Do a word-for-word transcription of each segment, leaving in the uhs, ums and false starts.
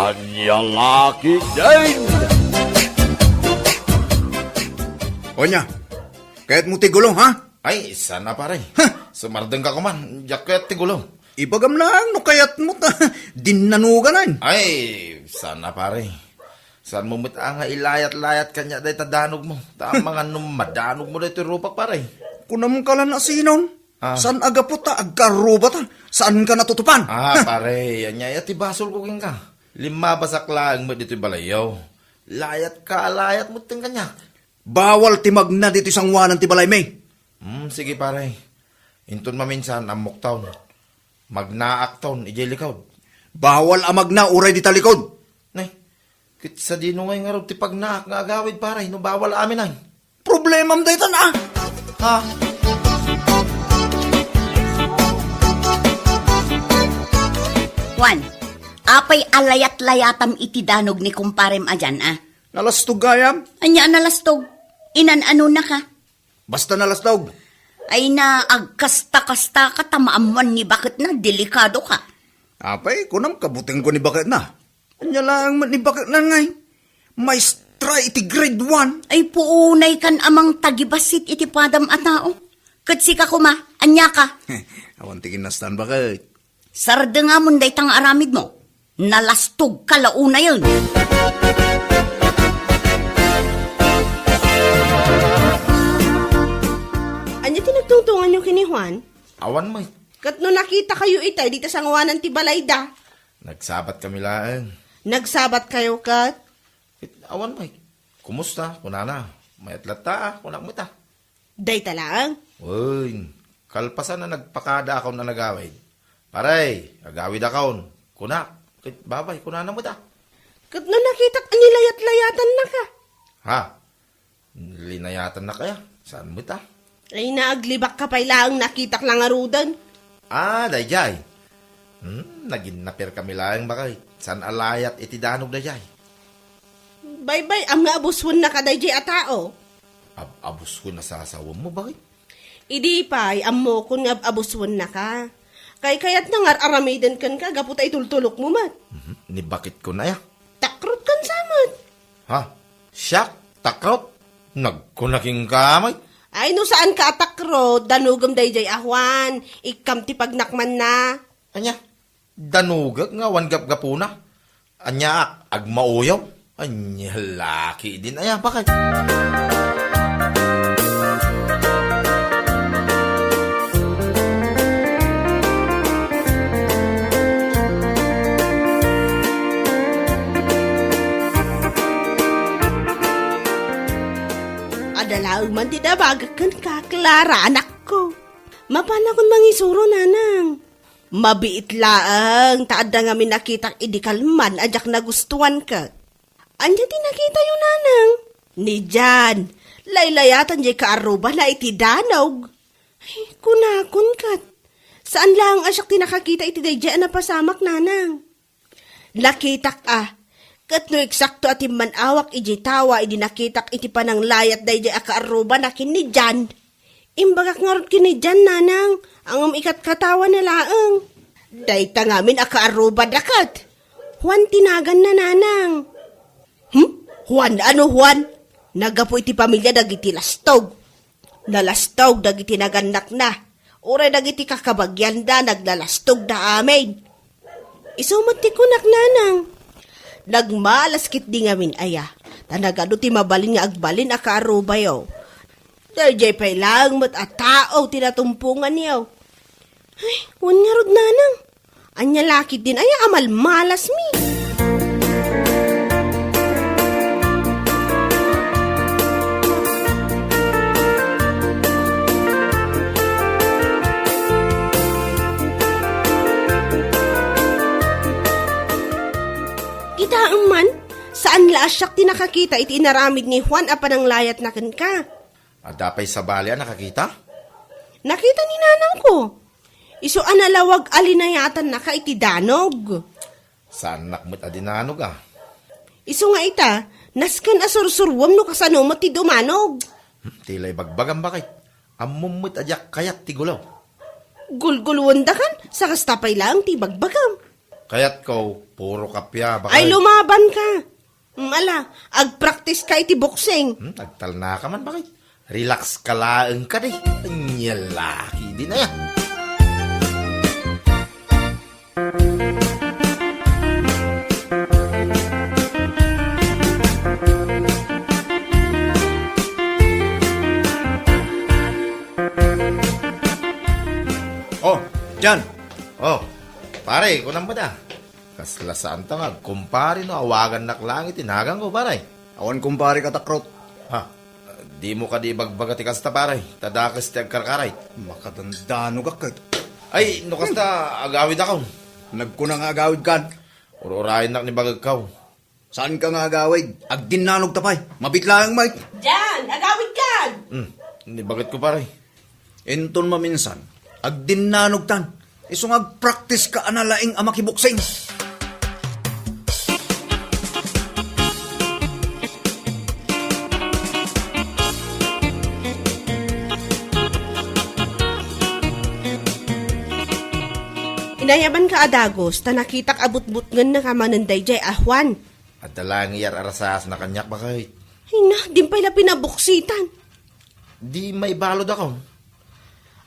Ania la ketdin? Onya, kayatmo ti gulo, ha? Ay, saan a, pare. Huh! Sumardeng ka koma, diak kayat ti gulo. Ibagam laeng no kayatmo ta dinnanuganan. Ay, saan a, pare. Saanmo met a nga ilayat-layat kaniak dayta danogmo. Ta amangan no madanogmo daytoy rupak, pare. Kunam ka la no sinon? Ah. Saan a gapu ta agkaarrubata? Saanka natutupan? Ah, pare, ania aya ti basolko kenka? Limmabasak laeng met ditoy balayyo. Layatka a layat metten kaniak. Bawal ti magna ditoy sangoanan ti balaymi. Hmm, sige, pare. Inton maminsan, ammokton. Magnaakton idiay likod. Bawal a magna uray dita likod. Nay, ket sadino ngay ngarud ti pagnaak nga agawid, pare, no bawal amin ay? Problemam daytan, a. Ha? Juan, apay a layat-layatam iti danog ni kumparem a dian, a? Nalastog gayam. Ania a nalastog? Inan-anonaka? Basta nalastog. Ay na, agkasta-kastaka ta maammoan ni baketna, delikadoka. Apay, kunam kabutengko ni baketna. Ania laeng met ni baketna ngay? Maestra iti grade one. Ay, puunaykan a mangtagibassit iti padam a tao. Ket sika koma, aniaka? Awan ti kinastan, baket. Sardengamon dayta nga aramidmo. Nalastogka la unayen. Ania ti nagtungtunganyo ken ni Juan? Awan met. Ket no nakitakayo itay dita sangoanan ti balayda? Nagsabatkami laeng. Nagsabatkayo ket? Ket awan met. Kumusta? Kunana. Mayat latta, kunak met a. Dayta laeng? Wen, kalpasan a nagpakadaakon a nagawid. Pare, agawidakon. Kunak, ket babay, kunana met a. Ket no nakitak a nilayat-layatannaka? Ha? Linayatannaka aya? Saan met a? Ay, naaglibakka pay laeng nakitak la ngaruden. Ah, dayjay. Hmm, naginnaperkami laeng, baket. Saan a layat iti danog dayjay? Baybay-am nga abuswennaka dayjay a tao. Ab-, abuswen a sasawammo, baket? Idi pay, ammokon nga ab-, abuswennaka. Kaykayatna nga ar-aramiden kenka gapu ta itultulokmo met. Mhm. Ni baketko aya? Takrot kan sa met. Ha? Siak? Takrot? Nagkuna kenka met. Ay, no saanka a takrot, danogem dayjay a Juan. Ikkam ti pagnakmanna. Ania? Danogek nga awan gapgapuna. Aniaak, agmauyong? Ania la ketdin aya, baket? Adda laeng man ti nabagek kenka, Clara, anakko. Mapanakon mangisuro, nanang. Mabiit laeng ta adda ngamin nakitak idi kalman a diak nagustuan ket. Ania ti nakitayo, nanang? Ni Jan. Laylayatan diay kaarrubana iti danog. Ay, kunakon ket. Saan laeng a siak ti nakakita iti daydiay a napasamak, nanang. Nakitak a. Ket no eksakto a timman-awak idiay tawa idi nakitak iti pananglayat daydiay a kaarrubana ken ni Jan. Imbagak ngarud ken ni Jan, nanang, ngem ikatkatawana laeng. Dayta ngamin a kaarrubada ket. Juan ti naganna, nanang. Hmm? Juan? Ano Juan? Naggapu iti pamilia dagiti lastog. Nalastog dagiti nagannakna. Uray dagiti kakabagianda, naglalastogda amin. Isu met ti kunak, nanang. Nagmalas ketdi ngamin aya, ta nagadu ti mabalin nga agbalin a kaarubayo. Daydiay pay laeng met a tao ti natumponganyo. Ay, wen ngarud, nanang. Ania la ketdin aya a malmalasmi? Kitaem man, saan la a siak ti nakakita iti inaramid ni Juan a pananglayatna kenka. Adda pay sabali a nakakita? Nakita ni nanangko. Isu a nalawag a linayatannaka iti danog. Saannak met a dinanog, a. Isu nga ita, nasken a sursuruem no kasano met ti dumanog. Hmm, ti la ibagbagam, baket. Ammom met a diak kayat ti gulo. Gulgulwendakan, sa kasta pay laeng ti ibagbagam. Kayatko, puro kappia, bakit? Ay, lumaban ka. Mm, ala, agpractice ka iti boxing. Hmm, agtalna ka man, bakit? Relax ka laeng kadi. Anya laki din aya. Oh, John. Oh, pare, kunam ba da? Kasla saan ta nga agkumpare no awagannak laeng iti naganko, pare. Awan kumpare ka, Takrot. Ha? Dimo kadi ibagbaga ti kasta, pare? Ta dakes ti agkarkaray. Makadandanogak ket. Ay, no kasta, agawidakon. Nagkuna nga agawidkan. Ur-urayennak ni bagagkaw. Saanka nga agawid? Agdinnanogta pay. Mabit laeng, Mike. Jan, agawidkan! Hmm, ni bagagko, pare. Inton maminsan, agdinnanogtan. Isu nga agpractice ka a nalaing a makiboxing. Inayabanka a dagus, ta nakitak a butbutngennaka manen daydiay a Juan. Adda laeng iyar-arasaasna kaniak, bakit? Ay na, din pay la pinaboksitan. Di maibaludakon.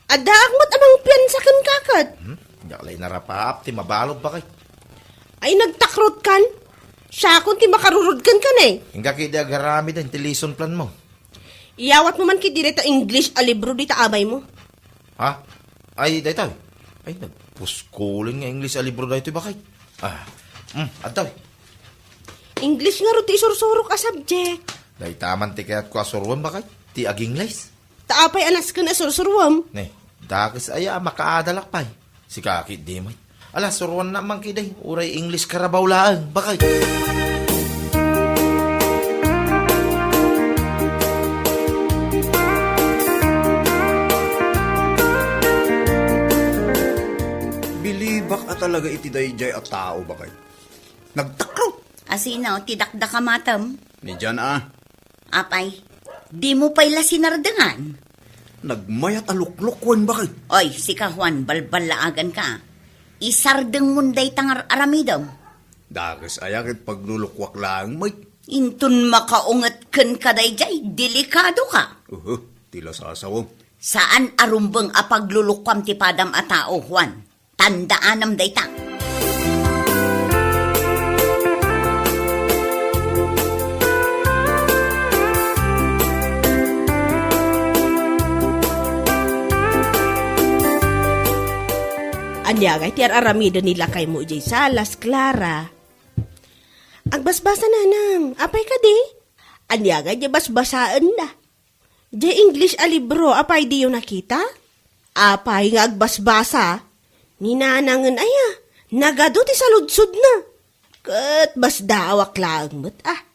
Addaak met a mangpiansa kenka ket. Hmm? Diak la inarapaap ti mabalud, bakit? Ay, nagtakrot kan? Siakon ti makarurod kenka, ne? Inggak idi agaramiden ti lesson plan mo. Iyawat mo man kidi dayta English a libro dita abay mo. Ha? Ay, daytoy. Ay, nagpuskulen nga English a libro daytoy, bakit? Ah, hmm, adtoy. English ngarud ti isursurok a subject. Dayta man ti kayatko a suruem, bakit? Ti ag-English. Ta apay a nasken a sursuruem? Ne, dakes aya a makaadalak pay. Sika ketdi met. Ala, suruanna man ketdi, uray English Carabao laeng, bakit? Bilibak a talaga iti daydiay a tao, bakit? Nagtakrot. Asino ti dakdakamatem? Ni Jan a. Apay, dimo pay la sinardengan? Nagmayat a luklukuen, bakit? Oy, sika, Juan, balballaaganka. Isardengmon dayta nga ar-aramidem. Dakes aya ket paglulukuak laeng met. Inton makaunget kenka daydiay, delikadoka. Uhu, ti la sasawem. Saan a rumbeng a paglulukuam ti padam a tao, Juan. Tandaanam dayta. Ania ngay ti ar-aramiden ni lakaymo idiay salas, Clara? Agbasbasa, nanang. Apay kadi? Ania ngay ti basbasaenna? Diay English a libro, apay diyo nakita? Apay nga agbasbasa? Ni nanangen aya, nagadu ti saludsodna. Ket basdaawak laeng met, a.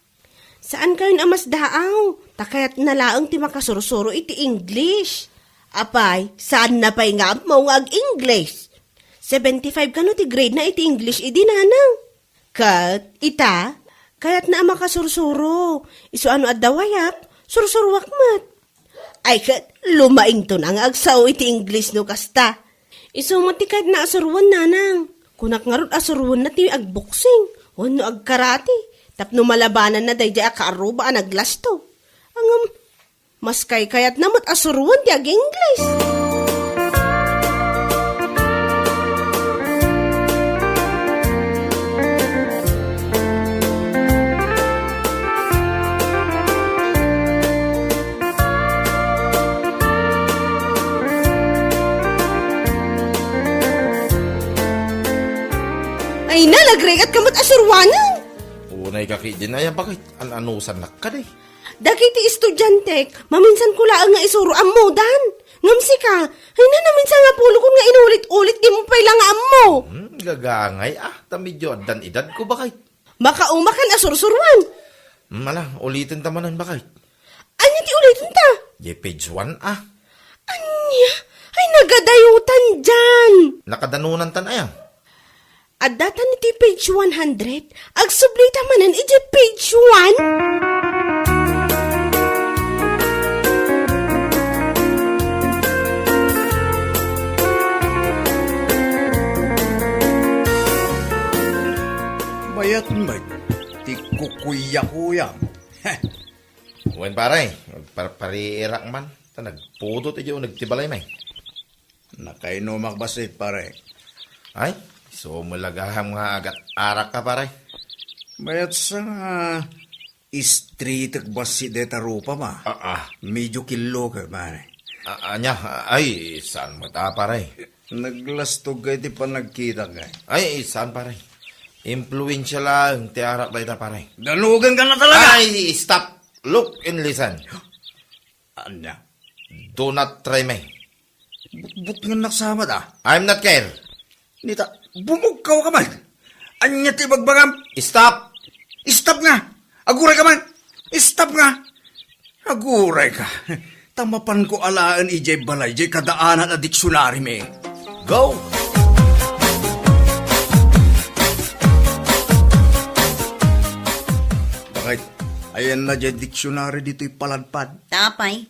Saankayon a masdaaw, ta kayatna laeng ti makasursuro iti English. Apay, saanna pay nga ammo nga ag-English? Seventy-five kano ti grade na iti English idi, nanang? Ket ita, kayatna a makasursuro. Isu a no adda wayak, sursuroak met. Ay ket, lumaington a nga agsao iti English no kasta. Isu met ti kayatna a suroen, nanang. Kunak ngarud a suroenna ti agboksing wenno agkarate tapno malabananna daydiay a kaarruba a naglasto. Ngem, mas kaykayatna met a suroen ti ag-English. Ay na, nagrigat ka met a suroen. Unay ka ketdin aya, bakit? An-anusannak kadi? Dagiti estudiantek, maminsan ko laeng nga isuro, ammodan. Ngem sika, ay na, naminsan nga pulokon nga inulit-ulit, dimo pay la nga ammo. Hmm, gagangay, a, ta medio addan edadko, bakit? Makaumakan a sursuroen. Hmm, ala, uliten ta manen, bakit? Ania ti uliten ta? Diay page one, a. Ania? Ay, nagadayotan diay. Nakadanonantan aya? Adda ta iti page one hundred. Agsubli ta manen iti page one. Payat met ti kukuyakuyam. Wen, pare, agparpariirak man, ta nagpudot idiay uneg ti balay, may. Nakainumak bassit, pare. Ay, sumulagam nga agat-arak ka, pare. Mayat sa nga istritek bassit deta rupa, ma. Ah, ah. Medyo killo ka, pare. Ah, anya, ay, saan mo ta, pare? Naglastog ka iti panagkitak, eh. Ay, saan, pare? Impluensya laeng ti arak dayta, pare. Danugan ka na talaga! Ay, stop! Look and listen. Ania? Do not try me. Butbutngen nak sama da. I'm not care. Nita, bumugkaw ka man. Ania ti ibagbagam? Stop! Stop nga! Aguray ka man! Stop nga! Aguray ka. Ta mapanko alaen idiay balay, diay kadaanan a diksionari mi. Go! Bakit? Ayan na diay diksionari ditoy paladpad. Tapay,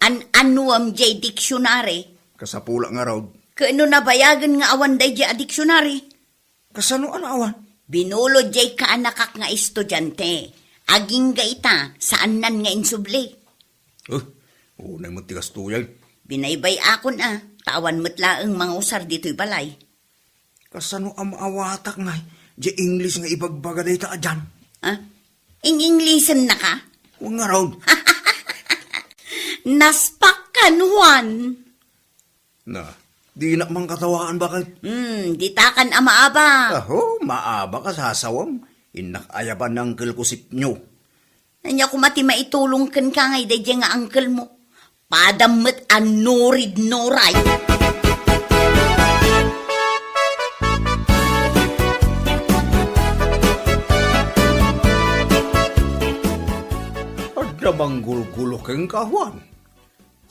an-anuam diay diksionari? Kasapula nga raw. Ket no nabayagen nga awan daydiay a diksionari? Kasano a naawan? Binulod diay kaanakak nga estudiante. Agingga ita, saannan nga insubli. Eh, unay met ti kastoyan. Binaybay-akon a, ta awan met laeng mangusar ditoy balay. Kasano a maawatak nga, diay English nga ibagbaga dayta a Jan? Ah? Ing-Englishennaka? Wen ngarud. Naspak kan Juan. Na, dinak man katawaan, bakit? Hmm, ditakan a maaba. Aho, maaba ka, sasawam. Innak ayaban ni Uncle ko sipnyo. Ania koma ti maitulong kenka ngay daydiay nga uncle mo? Padam met a nurid nuray. Adda manggulgulo kenka, Juan?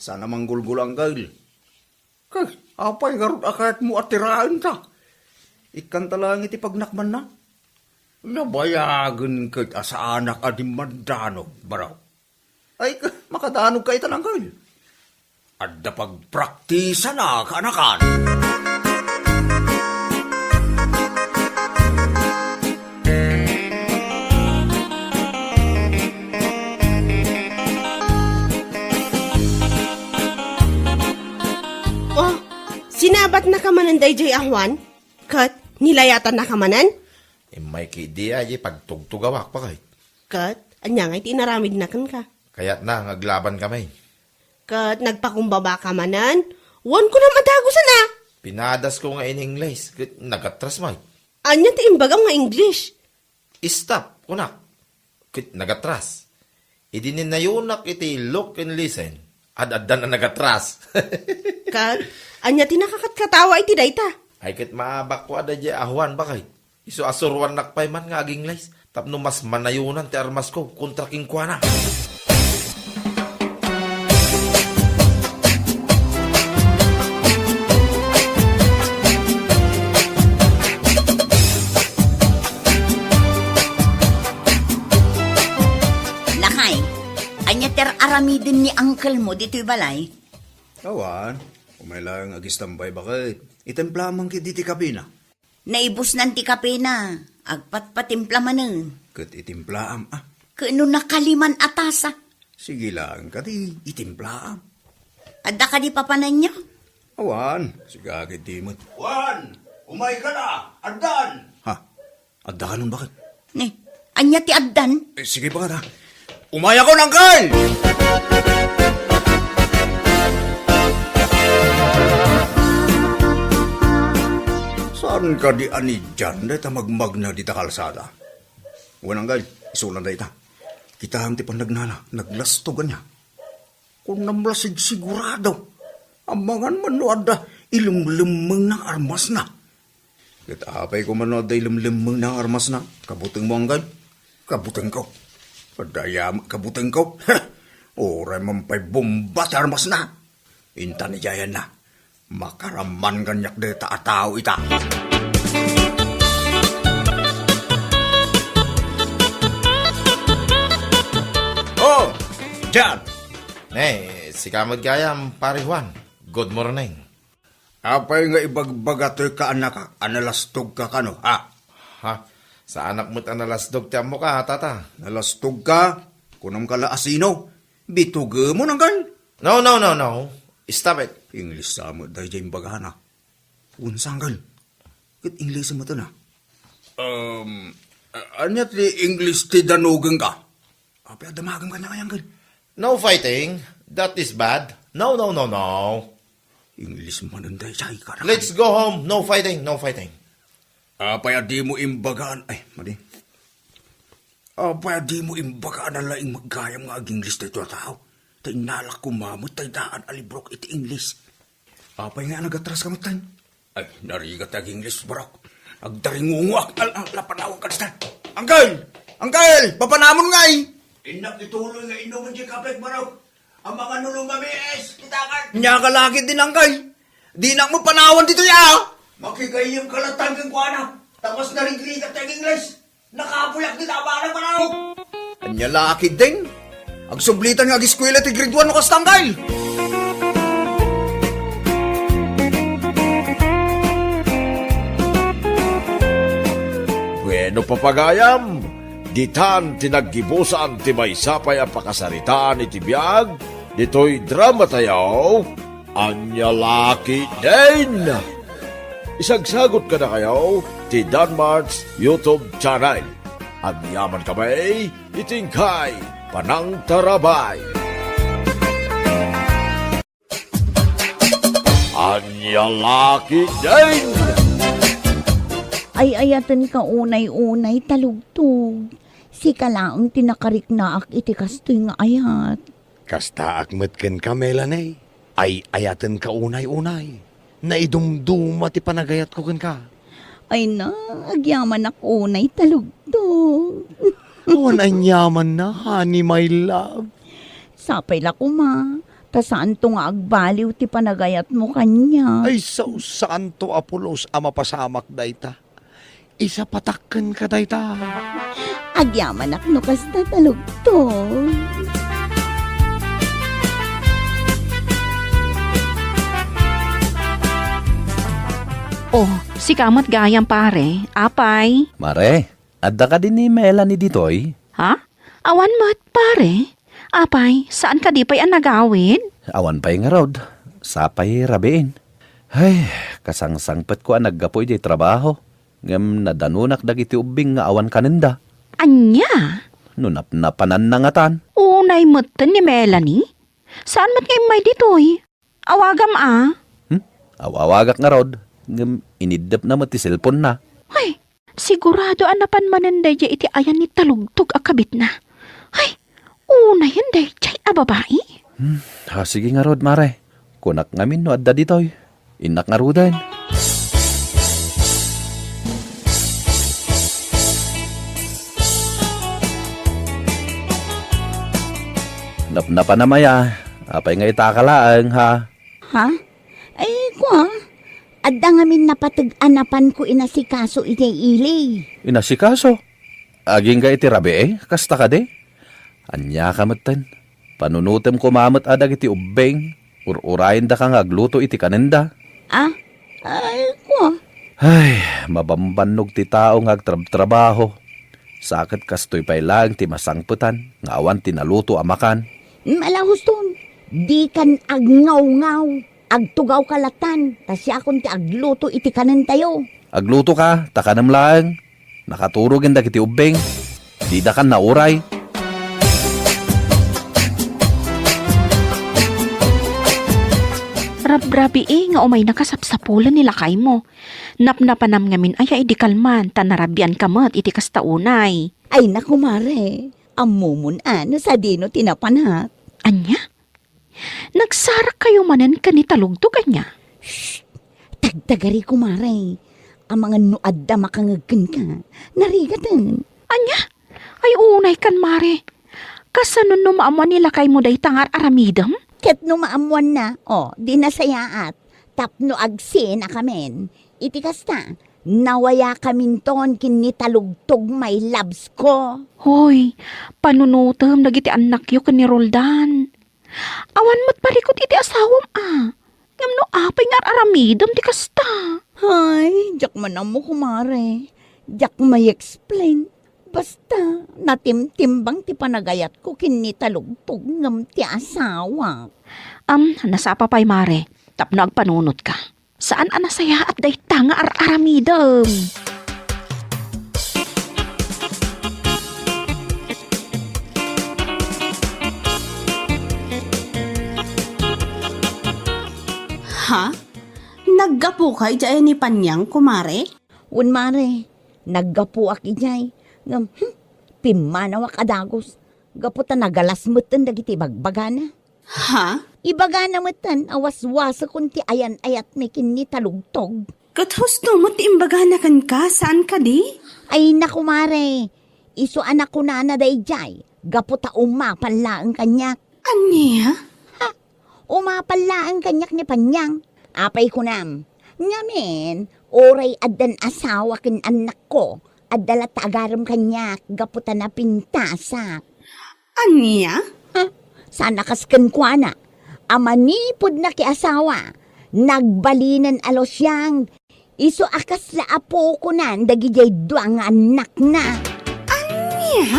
Saan a manggulgulo, Uncle. Kay, apay ngarud a kayatmo a tiraenta? Ikkanta laeng iti pagnakmanna. Nabayagen ket a saanak a dimmandanog, baro. Ay, ka-, makadanog ka ita, Uncle. Adda pagpraktisan a kaanakan. Oh, sinabatnaka manen daydiay a Juan? Ket nilayatannaka manen? Immay ketdi a, diay pagtugtugawak, bakit? Ket ania ngay ti inaramidna kenka? Kayatna nga aglaban kami. Ket nagpakumbaba ka manen? Wen, kunam a dagusen a! Pinadasko nga in-English, ket nagatras met. Ania ti imbagam nga English? Stop, kunak. Ket nagatras. Idi ninayonak iti look and listen, ad-addan a nagatras. Ket, ania ti nakakatkatawa iti dayta? Ay, ket maabakko a daydiay a Juan, bakit? Isu a suruannak pay man nga aginglays, tapno mas manayonan ti armasko kontra kenkuana. Lakay, ania ti ar-aramiden ni uncle mo ditoy balay? Awan, umay laeng agistambay, baket. Itimplaam man ketdi ti kapena. Naibusnan ti kapena, agpatpatimpla manen. Ket itimplaam, a? Ket no nakaliman a tasa? Sige laeng kadi, itimplaam. Adda kadi papananyo? Awan, sika ketdi met. Juan, umay ka na, addan! Ha? Adda kanon, baket? Ni, ania ti addan? Eh, sige, baket, a. Umayakon, Uncle! Saan kadi a ni Jan dayta magmagna dita kalsada? Wen, Uncle, isuna dayta. Kitaem ti pannagnana, naglastog ania. Kunam la sigsigurado. Amangan man no adda ilemlemmengna nga armasna. Ket apay koma no adda ilemlemmengna nga armasna? Kabutengmo, Uncle? Kabutengko. Adda aya met kabutengko. Heh! Uray man pay bomba ti armasna. Intan idiayanna. Makaraman kaniak dayta a tao ita. Oh, Jan! Ne, sika met gayam, Pare Juan. Good morning. Apay nga ibagbaga toy kaanakak a nalastogka kano, ha? Ha? Saanak met a nalasdog ti ammoka, tata. Nalasdogka? Kunamka la a sino? Bitugemon, Angkel. No, no, no, no. Stop it. English sa met daydiay imbagana. Wen sa, Angkel. Ket English met na. Um, a-, ania ti English ti danugengka? Apay a damagem kaniak, Angkel? No fighting. That is bad. No, no, no, no. English manen daydiay, kada. Let's go home. No fighting, no fighting. Apay a dimo imbagaan, ay, madi. Apay a dimo imbagaan a laing met gayam nga ag-English daytoy a tao? Ta innalak koma met tay daan a librok iti English. Apay nga nagatraska metten? Ay, narigat ti ag-English, barok. Agdaringungoak. Al-, al-, la, panawanka dita. Angkel! Angkel! Papanamon ngay! Innak ituloy nga inumen ti kapek, barok. Amangan no lumamis ti dagat. Nia ka la ketdin, Angkel. Dinak met panawan ditoy, a! Makigayyemka latta kenkuana. Ta kas narigrigat ti ag-English. Nakabuyak dita a bana, manawag. Ania la ketdin? Agsublitan nga ageskuela ti grade one no kasta, Angkel. Bueno, papagayam, ditan ti naggibusan ti maysa pay a pakasaritaan iti biag ditoy dramatayo. Ania la ketdin? Isagsagut kadakayo ti Danmart's YouTube channel. Agyaman kami iti inkay panangtarabay. Ania la ketdin? Ay-ayatenka unay-unay, Talugtog. Sika laeng ti nakariknaak iti kastoy nga ayat. Kastaak met kenka, Melanie. Ay-ayatenka unay-unay. Naidumduma ti panagayatko kenka. Ay na, agyamanak unay, Talugtog. Awan aniamanna, honey, my love. Sapay la koma, ta saanto nga agbaliw ti panagayatmo kaniak. Ay, sao, saanto a pulos a mapasamak dayta. Isapatak kenka dayta. Agyamanak no kasta, Talugtog. Oh, sika met gayam, pare. Apay? Mare, adda kadi ni Melanie ditoy? Ha? Awan met, pare. Apay, saan kadi pay a nagawid? Awan pay ngarud. Sapay rabiin. Ay, kasangsangpetko a naggapu idiay trabaho. Ngem nadanonak dagiti ubbing nga awan kanenda. Ania? No napnapananna ngatan. Unay metten ni Melanie? Saan met nga immay ditoy? Awagam a. Hmm? Aw-awagak ngarud, ngem iniddepna met ti cellphone-na. Ay, sigurado a napan manen daydiay iti ayan ni Talugtog a kabitna. Ay, unayen daydiay a babai. Hmm, ha, sige ngarud, mare. Kunak ngamin no adda ditoy. Innak ngaruden. Napnapanam aya, apay nga itaka laeng, ha? Ha? Ay, kua, adda ngamin napateg a napanko inasikaso idiay ili. Inasikaso? Agingga iti rabii, kasta kadi? Aniaka metten? Panunotem koma met a dagiti ubbing, ur-urayendaka nga agluto iti kanenda. Ah? Ay, kua. Ay, mabambannog ti tao nga agtrabtrabaho. Sa ket kastoy pay laeng ti masangpetan nga awan ti naluto a makan. Malahuston, dikan agngawngaw. Agtugawka latan, ta siakon ti agluto iti kanentayo. Aglutoka, ta kanem laeng. Nakaturogen dagiti ubbing. Didakan nauray. Rabrabii nga umayna kasapsapulen ni lakaymo. Napnapanam ngamin aya idi kalman, ta narabianka met iti kasta unay. Ay, naku, mare. Ammomon a no sadino ti napanak. Ania? Nagsarakkayo manen ken ni Talugtog, ania? Shh! Tagtagari, kumare. Amangan no adda makangeg kenka, narigaten. Ania? Ay, unay kan, mare. Kasano no maammuan ni lakaymo dayta nga ar-aramidem? Ket no maammuanna, o, di nasayaat. Tapno agsenakamin. Iti kasta, nawayakaminton ken ni Talugtog, my loves ko. Hoy, panunotem dagiti annakyo ken ni Roldan. Awan met parikut iti asawam a. Ngem no apay nga ar-aramidem ti kasta? Ay, diak man ammo, kumare. Diak may-explain. Basta, natimtimbang ti panagayatko ken ni Talugtog ngem ti asawak. Am, nasapa pay, Mare, tapno agpanunotka. Saan a nasayaat dayta nga ar-aramidem. Ha? Naggapuka idiay ni Panyang, kumare? Wen, mare, naggapuak idiay. Ngem, hmm, pimmanawak a dagus. Gapu ta nagalas metten dagiti bagbagana. Ha? Ibagana metten a waswasekon ti ayan-ayatmi ken ni Talugtog. Ket husto met ti imbagana kenka, saan kadi? Ay, naku, mare. Isu a nakunana daydiay, gapu ta umapal laeng kaniak. Ania? Ha? Umapal laeng kaniak ni Panyang. Apay kunam? Ngamin, uray addan asawa ken annakko, adda latta agarem kaniak gapu ta napintasak. Ania? Ha? Saan a kas kenkuana a manipud nakiasawa, nagbalinen a lusiang, isu a kasla a pukonan dagidiay dua nga annakna. Ania?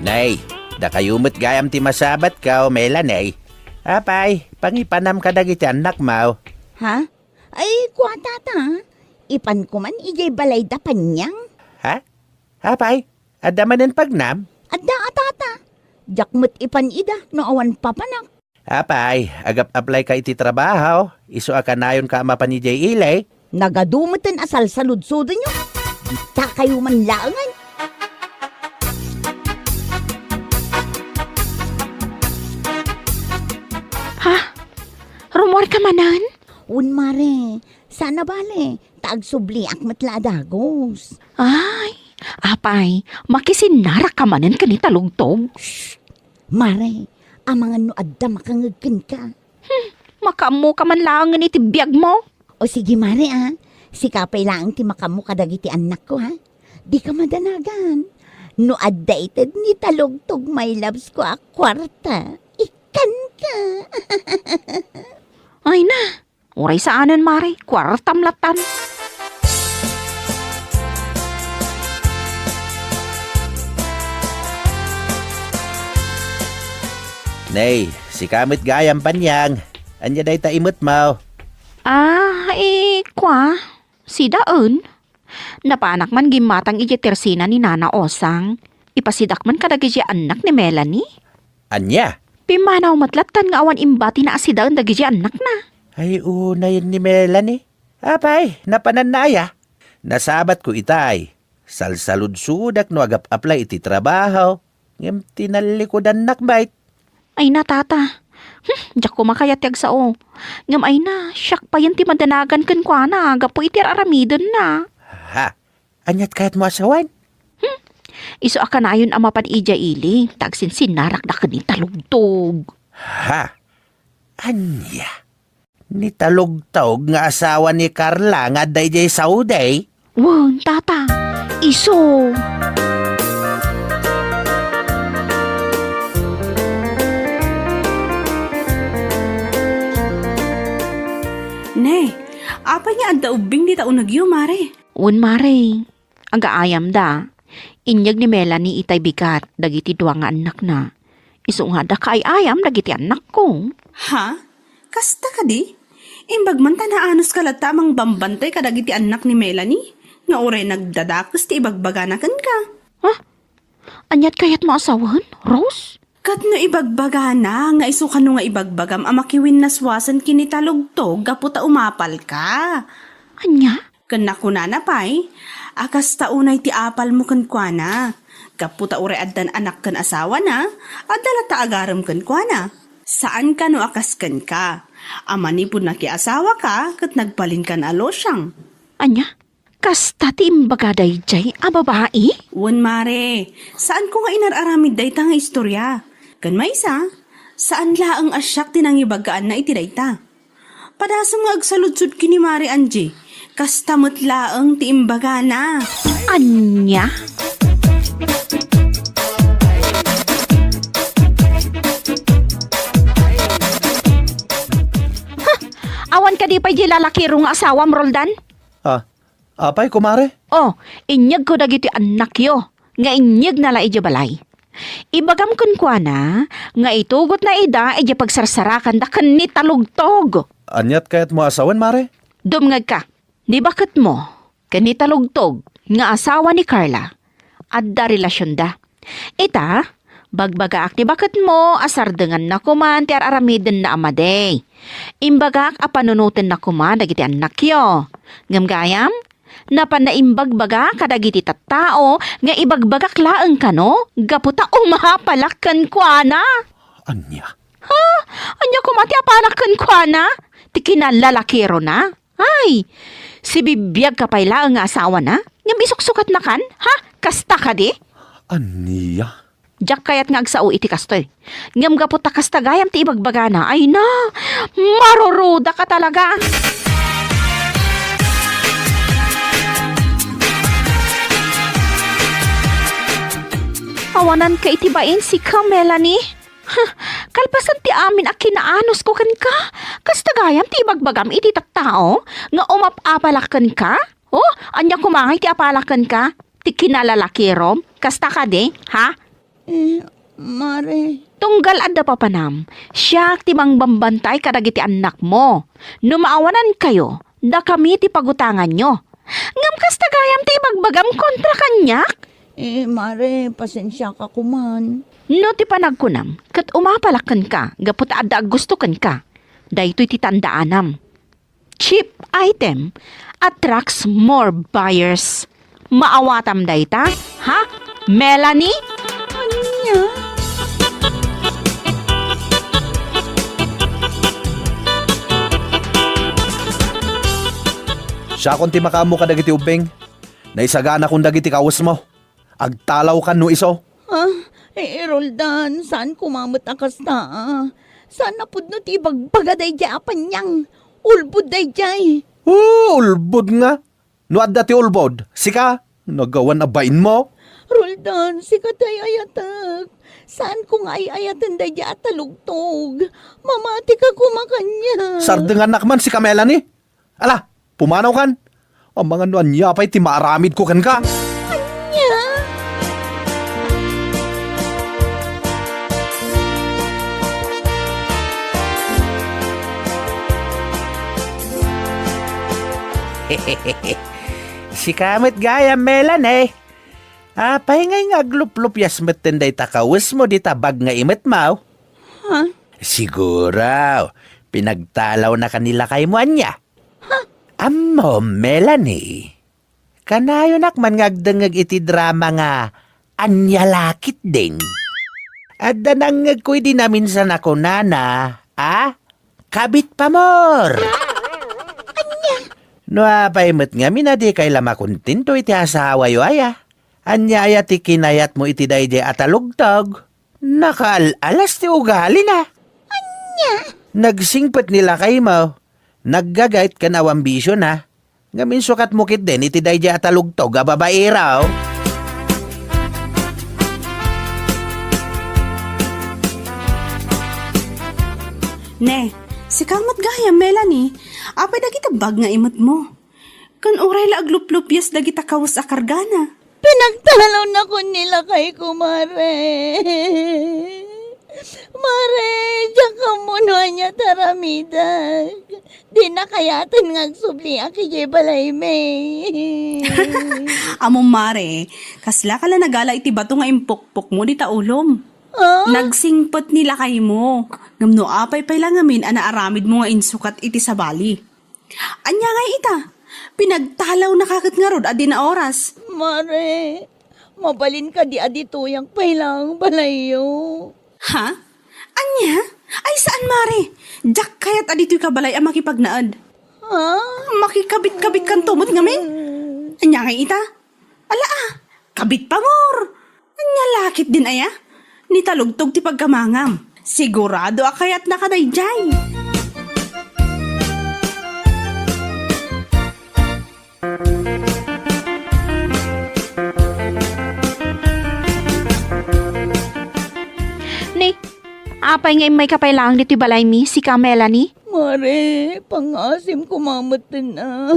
Nay, dakayo met gayam ti masabatko, Melanie. Apay, pangipanam kadagiti annakmo. Ha? Ay, kua, tata. Ipanko man idiay balay da Panyang. Ha? Apay, adda manen pagnam? Adda a, tata. Diak met ipan ida no awan papanak. Apay, agap-applyka iti trabaho, isu a kanayonka a mapan idiay ili. Nagadu meten a salsaludsodenyo. Dita kayo man laengen. Ha? Rummuarka manen? Wen, mare, saan a bale, ta agsubliak met la a dagus. Ay, apay, makisinnarakka manen ken ni Talugtog? Shh! Mare, amangan no adda makangeg kenka. Hmm, makaammoka man laengen iti biagmo. O sige, mare, a. Sika pay laeng ti makaammo kadagiti annakko, ha? Dika madanagan. No adda ited ni Talugtog, my loves ko a kuarta, ikkanka. Ay na, uray saanen, mare, kuartam lattan. Nay, sika met gayam, Panyang. Ania dayta imetmo? Ah, eh, kua, sidaen. Napanak man gimmatang idiay tersina ni Nana Osang. Ipasidak man kadagiti annak ni Melanie. Ania? Pimmanaw met lattan nga awan imbatina a sidaen dagiti annakna. Ay, unayen ni Melanie. Apay, napananna aya? Nasabatko itay. Salsaludsodak no agap-apply iti trabaho. Ngem tinallikudannak met. Ay na, tata. Hmm, diak koma kayat ti agsao. Ngem ay na, siak payen ti madanagan kenkuana gapu iti ar-aramidenna. Ha? Aniat kayatmo a sawen? Hmm, isu a kanayon a mapan idiay ili, ta agsinsinnarakda ken ni Talugtog. Ha? Ania? Ni Talugtog nga asawa ni Carla nga adda idiay Saudi? Wen, tata. Isu. Ne, apay nga adda ubbing dita unegyo, mare? Wen, mare. Agaayamda. Inyeg ni Melanie itay bigat dagiti dua nga annakna. Isu nga adda kaay-ayam dagiti annakko. Ha? Kasta kadi? Imbag man ta naanuska latta a mangbambantay kadagiti annak ni Melanie, nga uray nagdadakes ti ibagbagana kenka. Ha? Aniat kayatmo a sawen, Rose? Ket no ibagbagana nga isu kano nga ibagbagam a makiwinnaswasen ken ni Talugtog gapu ta umapalka. Ania? Ken nakunana pay a kasta unay ti apalmo kenkuana. Gapu ta uray addan anak ken asawana, adda latta agarem kenkuana. Saan kano a kas kenka, a manipud nakiasawaka ket nagbalinkan a lusiang. Ania? Kasta ti imbaga daydiay a babai? Wen, mare, saanko nga inar-aramid dayta nga istorya. Ken maysa, saan laeng a siak ti nangibagaanna iti dayta. Padasem nga agsaludsod ken ni Mare Angie, kasta met laeng ti imbagana. Ania? Kadi pay di lalakiro nga asawam, Roldan? Ah, apay, kumare? Oh, inyegko dagiti annakyo nga inyegna la idiay balay. Ibagam kenkuana nga itugotna ida idiay pagsarsarakanda ken ni Talugtog. Aniat kayatmo a sawen, mare? Dumngegka, ni baketmo ken ni Talugtog nga asawa ni Carla, adda relasionda. Ita, bagbagaak ni baketmo a sardenganna koman ti ar-aramidenna a madi. Imbagak a panunotenna koma dagiti annakyo. Ngem gayam, napanna imbagbaga kadagiti tattao nga ibagbagak laeng kano gapu ta umapalak kenkuana. Ania? Ha? Ania koma ti apalak kenkuana? Ti kinallalakirona? Ay, sibibiagka pay laeng nga asawana? Ngem isuksukatnakan? Ha? Kasta kadi? Ania? Diak kayat nga agsao iti kastoy. Ngem gapu ta kasta gayam ti ibagbagana, ay na, marurudaka talaga. Awananka iti bain, sika, Melanie. Huh, kalpasan ti amin a kinaanusko kenka, kasta gayam ti ibagbagam iti tattao nga umap-apalak kenka? Oh, ania koma ngay ti apalak kenka? Ti kinalalakirom? Kasta kadi, ha? Eh, mare. Tunggal adda papanam, siak ti mangbambantay kadagiti annakmo. No maawanankayo, dakami ti pagutanganyo. Ngem kasta gayam ti ibagbagam kontra kaniak? Eh, mare, pasensiaka koman. No ti panagkunam, ket umapalak kenka gapu ta adda aggusto kenka. Daytoy ti tandaanam. Cheap item attracts more buyers. Maawatam dayta, ha, Melanie? Ania? Siakon ti makaammo kadagiti ubbing. Naisaganakon dagiti kawesmo. Agtalawkan no isu. Ah, eh, Roldan, saan koma met a kasta, ah. Saan a pudno ti ibagbaga daydiay a paniang. Ulbod daydiay. Oh, ulbod nga. No adda ti ulbod, sika, nagawan a bainmo. Roldan, sika ti ay-ayatek. Saanko nga ay-ayaten daydiay a talugtog. Mamatika koma kaniak. Sardengannak man, sika, Melanie. Ala, pumanawkan. Amangan no ania pay ti maaramidko kenka. Ania? Sika met gayam, Melanie. Apay ngay nga agluplupias metten dayta kawesmo dita bag nga imetmo? Ha? Siguro, pinagtalawnaka ni lakaymo ania? Ha? Ammom, Melanie, kanayonak man nga agdengngeg iti drama nga Ania La Ketdin. Adda nangngegko idi naminsan a kunana, a? Kabit pamor! Ania? No apay met ngamin a dikay la makontento iti asawayo aya? Ania aya ti kinayatmo iti daydiay a talugtog? Nakaal-alas ti ugalina. Ania? Nagsingpet ni lakaymo. Naggagayt ken awan bisiona. Ngem insukatmo ketdin iti daydiay a talugtog a babaero. Ne, sika met gayam, Melanie. Apay dagiti bag nga imetmo? Ken uray la agluplupias dagita kawes a kargana. Pinagtalawnakon ni lakayko, mare. Mare, diak ammo no ania ti aramidek. Dina kayaten nga agsubliak idiay balaymi. Ammom, mare, kaslaka la nagala iti bato nga impukpokmo dita ulom. Ah? Nagsingpet ni lakaymo. Ngem no apay pay la ngamin a naaramidmo nga insukat iti sabali? Ania ngay ita? Pinagtalawnaka ket ngarud a dina oras. Mare, mabalin kadi a ditoyak pay laeng balayyo? Ha? Ania? Ay, saan, mare. Diak kayat a ditoyka balay a makipagnaed. Ha? Makikabit-kabitkanto met ngamin? Ania ngay ita? Ala, ah, kabit pamor. Ania la ketdin aya? Ni talugtog ti pagkamangam. Sigurado a kayatnaka daydiay. Ni, Apay nga immayka pay laeng ditoy balaymi, sika, Melanie? Mare, pangngaasim koma metten a.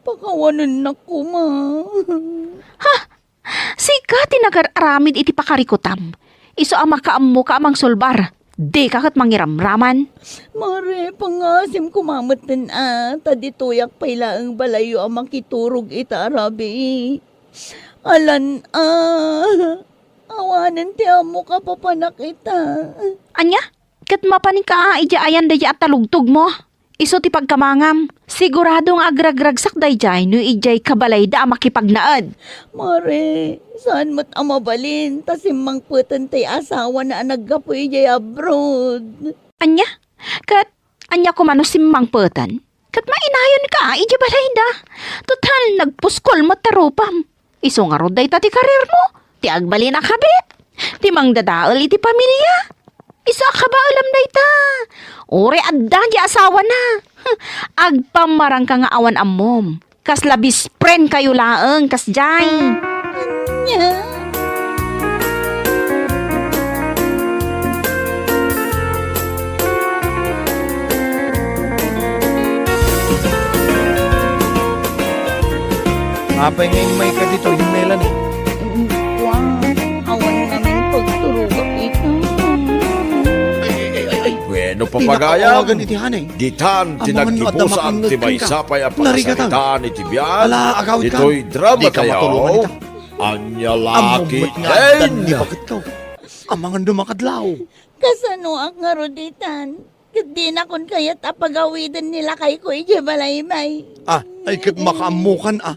Pakawanennak koma. Ha? Sika ti nagar-aramid iti pakarikutam. Isu a makaammoka a mangsulbar. Dika ket mangiramraman. Mare, pangngaasim koma metten a, ta ditoyak pay laeng balayyo a makiturog ita a rabii. Alan a, awanen ti ammok a papanak ita. Ania? Ket mapaninka a idiay ayan daydiay a talugtogmo? Isu ti pagkamangam. Sigurado nga agragragsak daydiay no idiay kabalayda a makipagnaed. Mare, saan met a mabalin ta simmangpeten ti asawana a naggapu idiay abroad. Ania? Ket ania koma no simmangpeten? Ket mainayonka idiay balayda. Total, nagpuskol met ta rupam. Isu ngarud dayta ti kariermo, ti agbalin a kabit, ti mangdadael iti pamilia. Isu a kabaelam dayta. Uray adda diay asawana. Agpammarangka nga awan ammom. Kasla best friend kayo laeng, kasdiay. Ania? Apay nga immayka ditoy, Melanie? Wen, awan ngamin pagturogak ita. Ay, ay, ay, ay, ay. Bueno, papagayam. Iti hanay. Ditan ti naggibusan ti maysa pay a pakasaritaan iti biag. Ala, agawidka. Ditoy drama tayo. Ania la ketdin? Amangan no makadlaw. Kasanoak ngarud ditan? Ket dinakon kayat a pagawiden ni lakayko idiay balaymi. Ah, ay ket makaammokan a.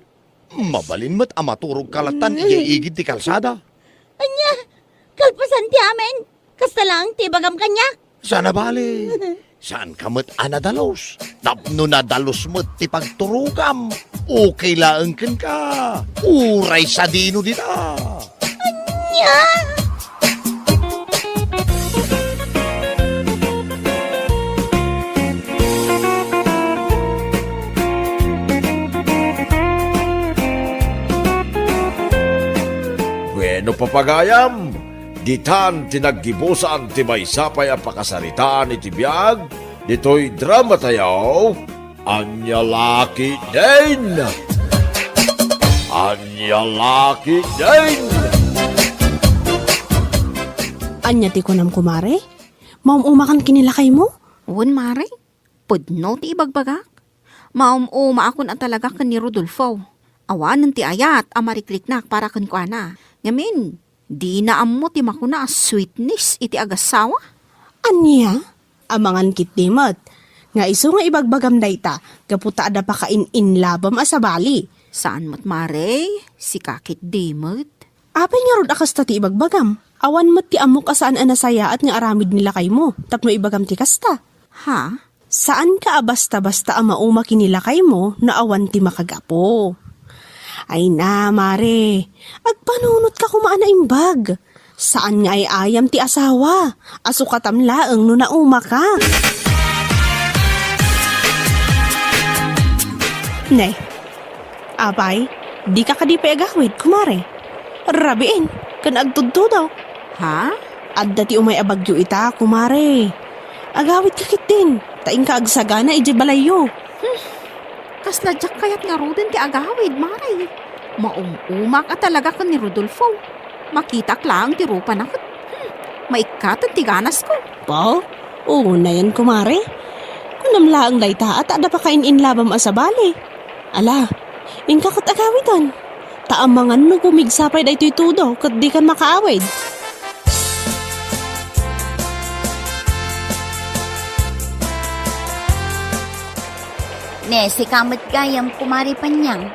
Mabalin met a maturogka lattan idiay igid ti kalsada. Ania? Kalpasan ti amin? Kasta laeng ti ibagam kaniak? Saan a bale. Saanka met a nadalus. Tapno nadalus met ti pagturogam. Okay laeng kenka. Uray sadino dita. Ania? Bueno, papagayam, ditan ti naggibusan ti maysa pay a pakasaritaan iti biag ditoy drama tayo. Ania la ketdin? Ania la ketdin? Ania ti kunam, kumare? Maum-umakan ken ni lakaymo? Wen, mare. Pudno ti ibagbagak. Maum-umaakon a talaga ken ni Rodolfo. Awanen ti ayat a marikriknak para kenkuana. Ngamin, dina ammo ti makuna a sweetness iti agassawa. Ania? Amangan ketdi met nga isu nga ibagbagam dayta gapu ta adda pakain-inlabem a sabali. Saan met, mare, sika ketdi met. Apay ngarud a kasta ti ibagbagam? Awan met ti ammok a saan a nasayaat nga aramid ni lakaymo tapno ibagam ti kasta. Ha? Saanka a basta-basta a mauma ken ni lakaymo no awan ti makagapu. Ay na, mare, agpanunotka koma a naimbag. Saan nga ay-ayam ti asawa a sukatam laeng no naumaka. Ne, apay, dika kadi pay agawid, kumare? Rabiin, ken agtudtudo. Ha? Adda ti umay a bagyo ita, kumare. Agawidka ketdin, ta inka agsagana idiay balayyo. Hmm. Kasla diak kayat ngaruden ti agawid, mare. Maum-umak a talaga ken ni Rodolfo. Makitak laeng ti rupana ket, hmm, maikkaten ti ganasko. Ba? Unayen, kumare. Kunam laeng dayta a ta adda pakain-inlabam a sabali. Ala, inka ket agawiden. Ta amangan no pumigsa pay daytoy tudo ket dikan makaawid. Ne, sika met gayam, Kumare Panyang.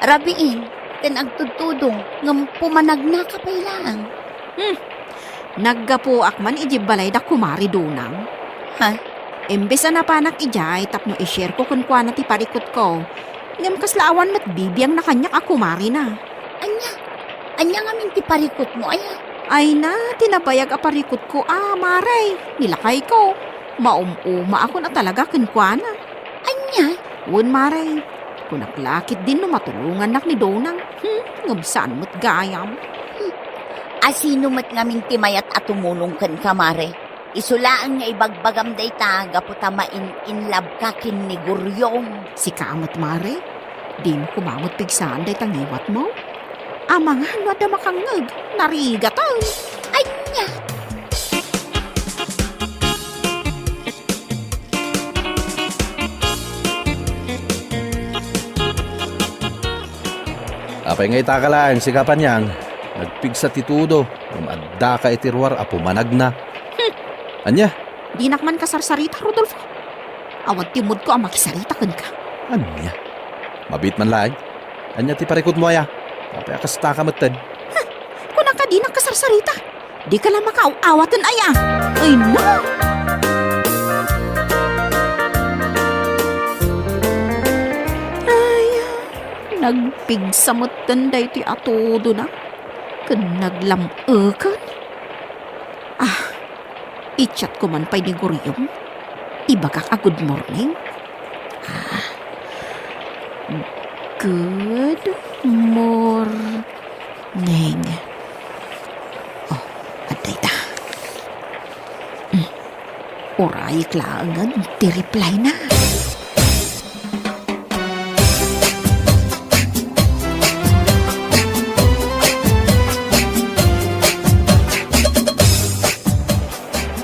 Rabiin, ken agtudtudo, ngem pumanagnaka pay laeng. Hmm. Naggapuak man idiay balay da Kumare Donang. Ha? Imbes a napanak idiay tapno i-share ko kenkuana ti parikutko, ngem kasla awan met bibiangna kaniak a kumarena. Ania? Ania ngamin ti parikutmo, aya? Ay na, ti nabayag a parikutko a, mare, ni lakayko. Maum-umaakon a talaga kenkuana. Ania? Wen, mare. Kunak la ketdin no matulongannak ni Donang. Hmm, ngem saan met gayam. Hmm. A sino met ngamin ti mayat a tumulong kenka, mare? Isu laeng nga ibagbagam dayta gapu ta main-inlove ka ken ni Guryong. Sika met, Mare, dimo koma met pigsaan dayta ngiwatmo? Amangan no adda makangngeg, narigatan. Ania? Apay nga itaka laeng, sika Panyang? Nagpigsa ti tudo, ngem addaka iti ruar a pumanagna. Hmm. Ania? Dinak man kasarsarita, Rodolfo. Awan ti moodko a makisarita kenka. Ania? Mabiit man laeng. Ania ti parikutmo aya? Apay a kastaka metten? Huh! Kunaka dinak kasarsarita. Dika la makaaw-awaten aya. Ay, no! Ay, nagpigsa metten daytoy a tudona ken naglam-eken. Ah, i-chat ko man pay ni Guryong. Ibagak a good morning. Ah, good morning. Oh, adda ita. Hmm. Urayek laengen ti reply na.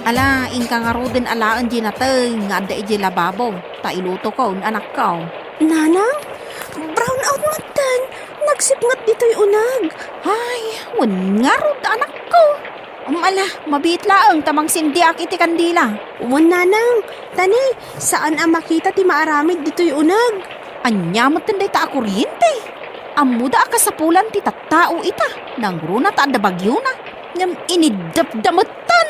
Ala, inka ngaruden alaen di nateng nga adda idiay lababo, ta ilutokon, anakko. Nanang, brown out metten. Nagsipnget ditoy uneg. Ay, wen ngarud, anakko. Ala, mabiit laeng ta mangsindiak iti kandila. Wen, nanang, ta ne, saan a makita ti maaramid ditoy uneg. Ania metten dayta a kuryente? Ammoda a kasapulan ti tattao ita, nangruna ta adda bagiona, ngem iniddepda metten.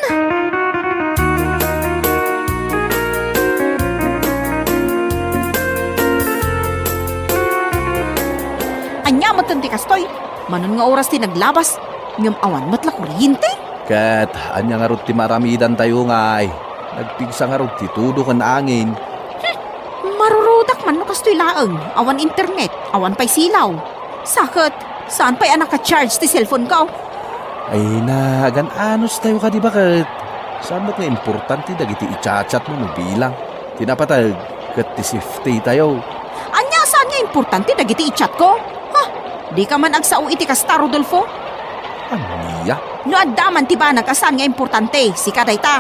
Ania metten ti kastoy? Manon nga oras ti naglabas, ngem awan met la kuryente? Ket ania ngarud ti maaramidantayo ngay? Nagpigsa ngarud ti tudo ken angin. Hmm, marurudak man no kastoy laeng, awan internet, awan pay silaw. Sa ket, saan pay a naka-charge ti cellphone ko? Ay, nagan-anos tayo kadi baket. Saan met nga importante dagiti i-chat-chat mo no bilang? Ti napateg ket ti safety tayo. Ania saan nga importante dagiti i-chat ko? Ha? Dika man agsao iti kasta, Rodolfo? Ania? No adda man ti banag a saan nga importante, sika dayta.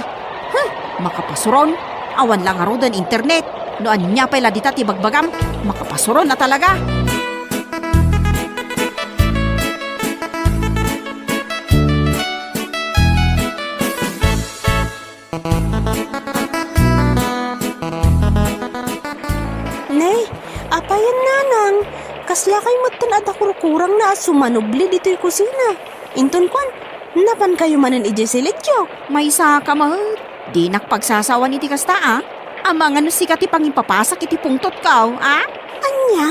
Huh, makapasuron, awan la ngaruden internet. No ania pay la dita ti bagbagam, makapasuron a talaga. Ne, apayen, nanang, kasla kay metten a dakurkurangna a sumanubli ditoy kusina. Inton kuan, napan kayo manen idiay silityo? Maysa ka met. Dinak pagsasawan iti kasta, a. Amangan no sika ti pangipapasak iti pungtotko, a? Ania?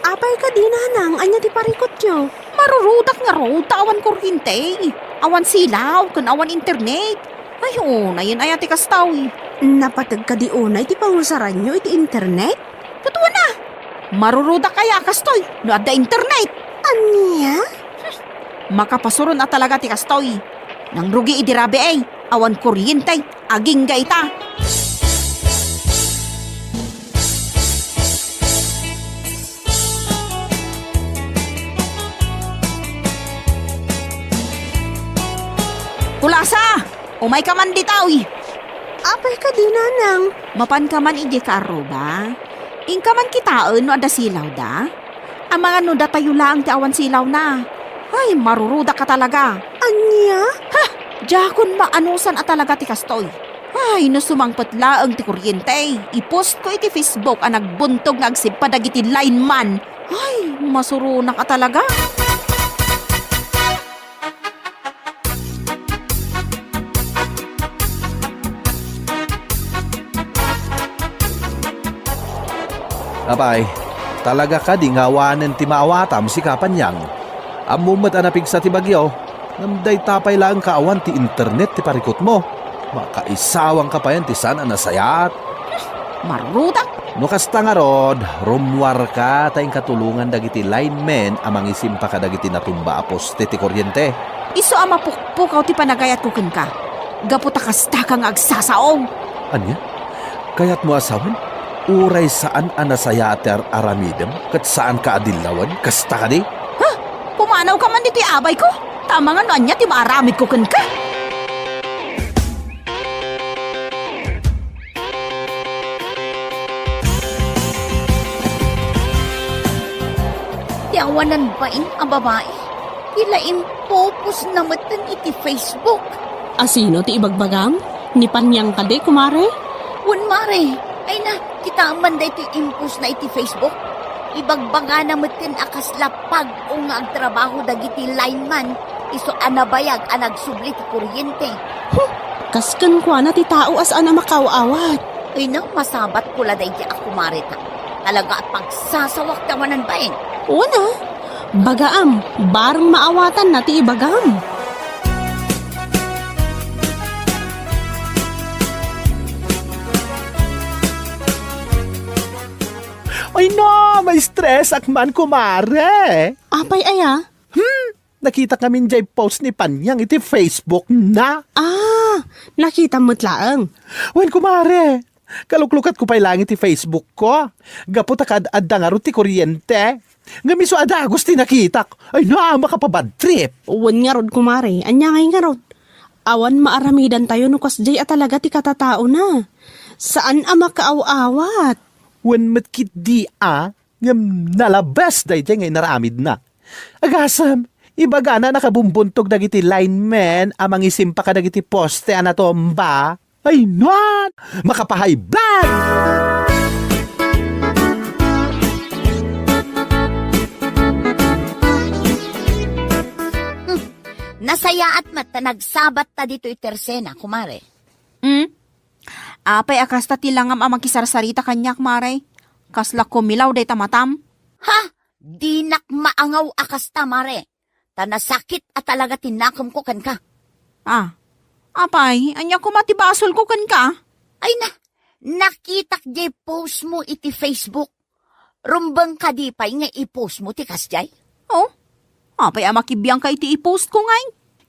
Apay kadi, nanang, ania ti parikutyo? Marurudak ngarud ta awan kuryente, awan silaw, ken awan internet. Ay, unayen aya ti kastoy. Napateg kadi unay ti pangusaranyo iti internet? Ket wen a, marurudak aya a kastoy no adda internet? Ania? Hmm, makapasuron a talaga ti kastoy. Nangrugi idi rabii, awan kuryente, agingga ita. Kulasa! Umayka man ditoy! Apay kadi, nanang? Mapanka man idiay kaarruba? Inka man kitaen no adda silawda? Amangan no datayo laeng ti awan silawna. Ay, marurudak ka talaga. Ania? Ha! Diakon maanusan a talaga ti kastoy. Ay, no sumangpet laeng ti kuryente, i-post ko iti Facebook a nagbuntog nga agsippa dagiti lineman. Ay, masuronak a talaga. Apay, talaga kadi nga awanen ti maawatam, sika Panyang? Ammom met a napigsa ti bagyo, ngem dayta pay laeng kaawan ti internet ti parikutmo. Makaisawangka payen ti saan a nasayaat. Marurudak! No kasta ngarud, rummuarka ta inka tulongan dagiti linemen a mangisimpa kadagiti natumba a poste ti kuryente. Isu a mapukpukaw ti panagayatko kenka. gapu ta kastaka nga agsasao. Ania? Kayatmo a sawen? Uray saan a nasayaat ti ar-aramidem ket saanka a dillawen? Kasta kadi? Ha? Pumanawka man ditoy abayko? Ta amangan no ania ti maaramidko kenka? Ti awanan bain a babai, ti la impopostna metten iti Facebook. A sino ti ibagbagam? Ni Panyang kadi, kumare? Wen, mare. Ay na, kitaem man daytoy impostna iti Facebook. Ibagbagana metten a kasla pag-o nga agtrabaho dagiti lineman, isu a nabayag a nagsubli ti kuryente. Huh! Kas kenkuana ti tao a saan a makaaw-awat. Ay na, masabatko la daydi a kumareta. Talaga a pagsasawak ti awanan bain. Una, bagaam, bareng maawatanna ti ibagam. Ay na, ma-stress ak man, kumare. Apay aya? Hmm, nakitak ngamin jay post ni Panyang iti Facebook na. Ah, nakitam met laeng. Wen, kumare, kaluklukatko pay laeng iti Facebook ko. Gapu ta kad-adda ngarud ti kuryente. Ngem isu a dagus ti nakitak. Ay na, makapabad trip. Wen ngarud, kumare, ania ngay ngarud? Awan maaramidantayo no kasjay a talaga ti katataona. Saan a makaaw-awat. Wen met ketdi a, ngem nalabes daydiay nga inaramidna. Agasem, ibagana a nakabumbuntog dagiti linemen a mangisimpa kadagiti poste a natumba. Ay, nuan! Makapahaybag! Hmm. Nasayaat met ta nagsabatta ditoy tersena, kumare. Hmm? Apay a kasta ti langam a makisarsarita kaniak, mare? Kasla kumilaw dayta matam? Ha? Dinak maangaw a kasta, mare. Ta nasakit a talaga ti nakemko kenka. Ah, apay, ania koma ti basolko kenka? Ay na, nakitak jay post mo iti Facebook. Rumbeng kadi pay nga i-post mo ti kasjay? Oh, apay a makibiangka iti i-post ko ngay?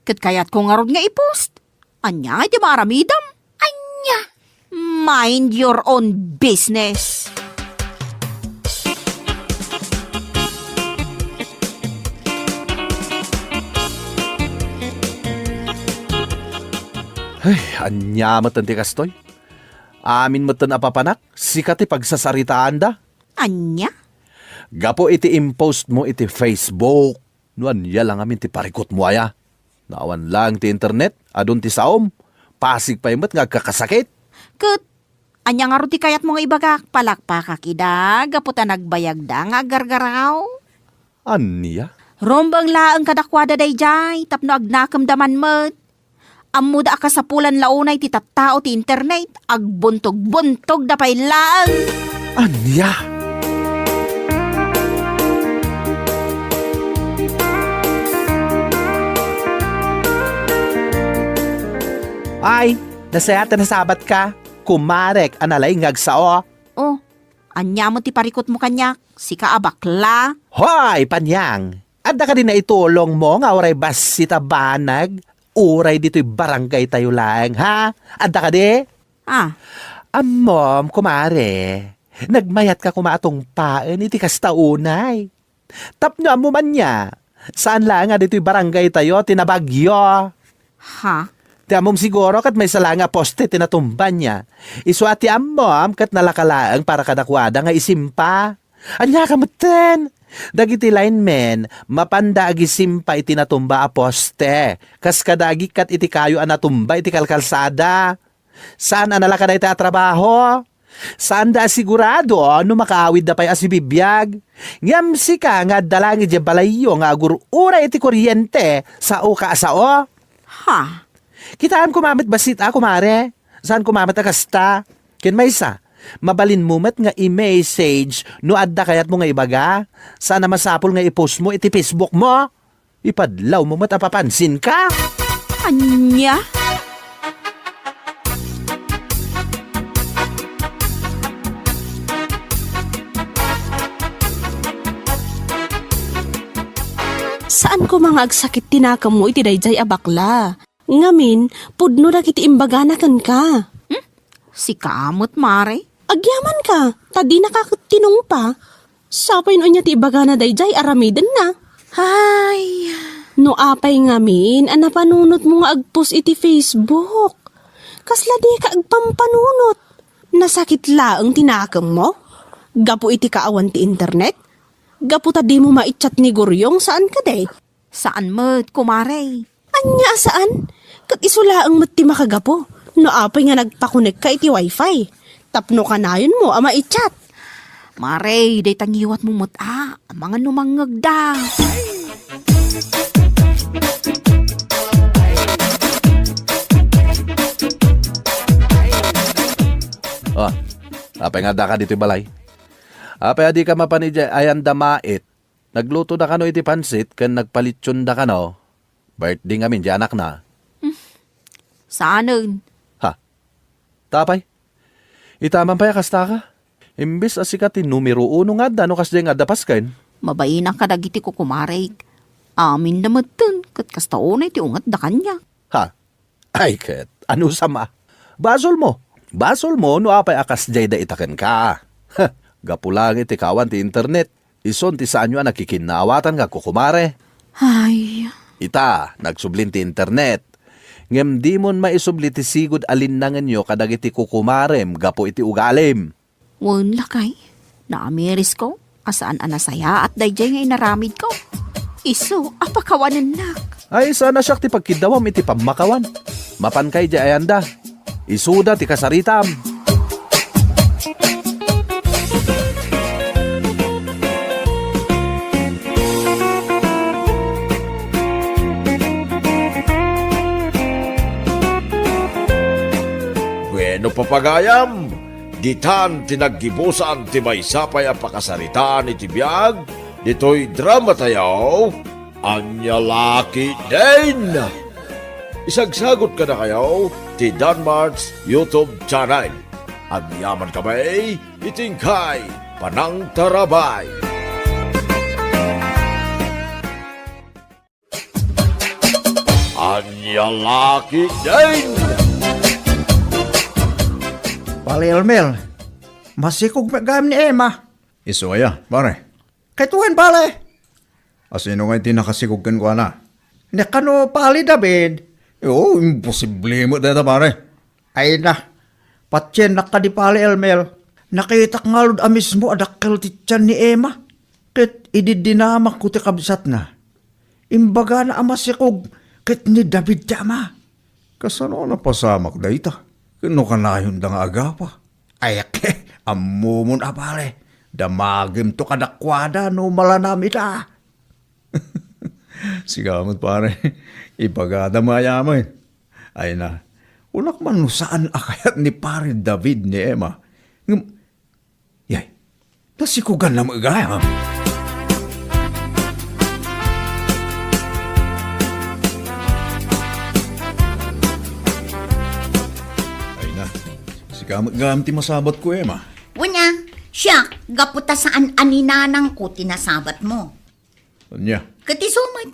Ket kayatko ngarud nga i-post. Ania ngay ti maaramidem? Ania? Mind your own business. Ay, ania met ti kastoy? Amin met a papanak, sika ti pagsasaritaanda. Ania? Gapu iti impost mo iti Facebook, no ania la ngamin ti parikutmo aya? No awan laeng ti internet, adun ti saom, pasig pay met nga agkakasakit. Ket, ania ngarud ti kayatmo nga ibagak? Palakpakak ida, gapu ta nagbayagda nga aggargaraw. Ania? Rumbeng laeng kadakuada daydiay, tapno agnakemda man met. Ammoda a kasapulan la unay ti tattao ti internet, agbuntog-buntogda pay laeng. Ania? Ay, nasayaat a nasabatka, kumarek a nalaing nga agsao. Oh, ania met ti parikutmo kaniak? Sika a bakla? Hoy, Panyang! Adda kadi naitulongmo nga uray bassit a banag, uray ditoy barangaytayo laeng, ha? Adda kadi? Ah. Ammom, kumare, nagmayatka koma a tungpaen iti kasta unay. Tapno ammom ania, saan laeng a ditoy barangaytayo ti nabagyo. Ha? Ti ammom siguro ket maysa laeng a poste ti natumba nia. Isu a ti ammom ket nalaka laeng para kadakuada nga isimpa. Ania ka metten? Dagiti linemen, mapanda agisimpa iti natumba a poste, kas kadagikkat iti kayo a natumba iti kalkalsada. Saan a nalaka dayta a trabaho? Saanda a sigurado no makaawidda pay a sibibiag. Ngem sika nga adda laeng idiay balayyo nga agur-uray iti kuryente, saoka a sao? Ha? Kitaem koma met bassit a, kumare. Saan koma met a kasta. Ken maysa, mabalinmo met nga i-message no adda kayatmo nga ibaga. Saan a masapul nga i-post mo iti Facebook mo. Ipadlawmo met a papansinka. Ania? Saan koma nga agsakit ti nakemmo iti daydiay a bakla. Ngamin, pudno dagiti imbagana kenka. Hmm? Sika met, Mare? Agyamanka, ta dinaka ket tinungpa. Sapay no ania ti ibagana daydiay aramidenna. Ay. No apay ngamin a napanunotmo nga agpost iti Facebook? Kasla dika agpampanunot. Nasakit laeng ti nakemmo? Gapu iti kaawan ti internet? Gapu ta dimo maichat ni Guryong saan kadi? Saan met, kumare. Ania a saan? Ket isu laeng met ti makagapu no apay nga nagpakonekka iti wifi tapno kanayonmo a maichat. Mare, dayta ngiwatmo met a, amangan no mangngegda. Oh, apay nga addaka ditoy balay? Apay a dika mapan idiay ayan da mait? Naglutoda kano iti pansit ken nagpalitsionda kano. Birthday ngamin ti anakna. Hmm. Saanen. Ha? Tapay? Ita man pay a kastaka? Imbes a sika ti numero uno nga adda no kasdiay nga adda pasken. Mabainak kadagiti kukumarek. Aminda metten ket kasta unay ti ungetda kaniak. Ha? Ay ket, anusam a? Basolmo. Basolmo no apay a kasdiay da ita kenka. Gapu laeng iti kaawan ti internet, ison ti saanyo a nakikinnaawatan nga kukumare. Ay. Ita, nagsublin ti internet. Ngem dimon maisubli ti sigud a linnangenyo kadagiti kukumarem gapu iti ugalim. Wen, lakay, naamirisko a saan a nasayaat daydiay nga inaramidko. Isu a pakawanennak. Ay, saan a siak ti pagkiddawam iti pammakawan. Mapanka idiay ayanda. Isuda ti kasaritam. Bueno, papagayam, ditan ti naggibusan ti maysa pay a pakasaritaan iti biag ditoy dramatayo, Ania La Ketdin! Isagsagut kadakayo ti Danmart's YouTube channel. Agyaman kami iti inkay panangtarabay. Ania La Ketdin! Pale Elmer, masikog met gayam ni Emma. Isu aya, pare? Kayto wen, pale. Asino ngay ti nakasikog kenkuana? Ni kano, pale David? Oo, imposible met dayta, pare. Ay na, patiennak kadi, pale Elmer. Nakitak ngarud a mismo a dakkel ti tian ni Emma. Ket idi dinamakko ti kabsatna, imbagana a masikog ket ni David ti ama. Kasano a napasamak dayta? Ken no kanayonda nga agapa? Ay, ammomon a, pare, damagimto kadakuada no malanam ita. Sika met, pare, ibagada mayaman. Ay na, kunak man no saan a kayat ni Pare David ni Emma. Ngem, yay, nasikogan na met gayam. Ay na, sika met gayam ti masabatko, Emma. Wen a, siak, gapu ta saan a ni nanangko ti nasabatmo. Ania? Ket isu met,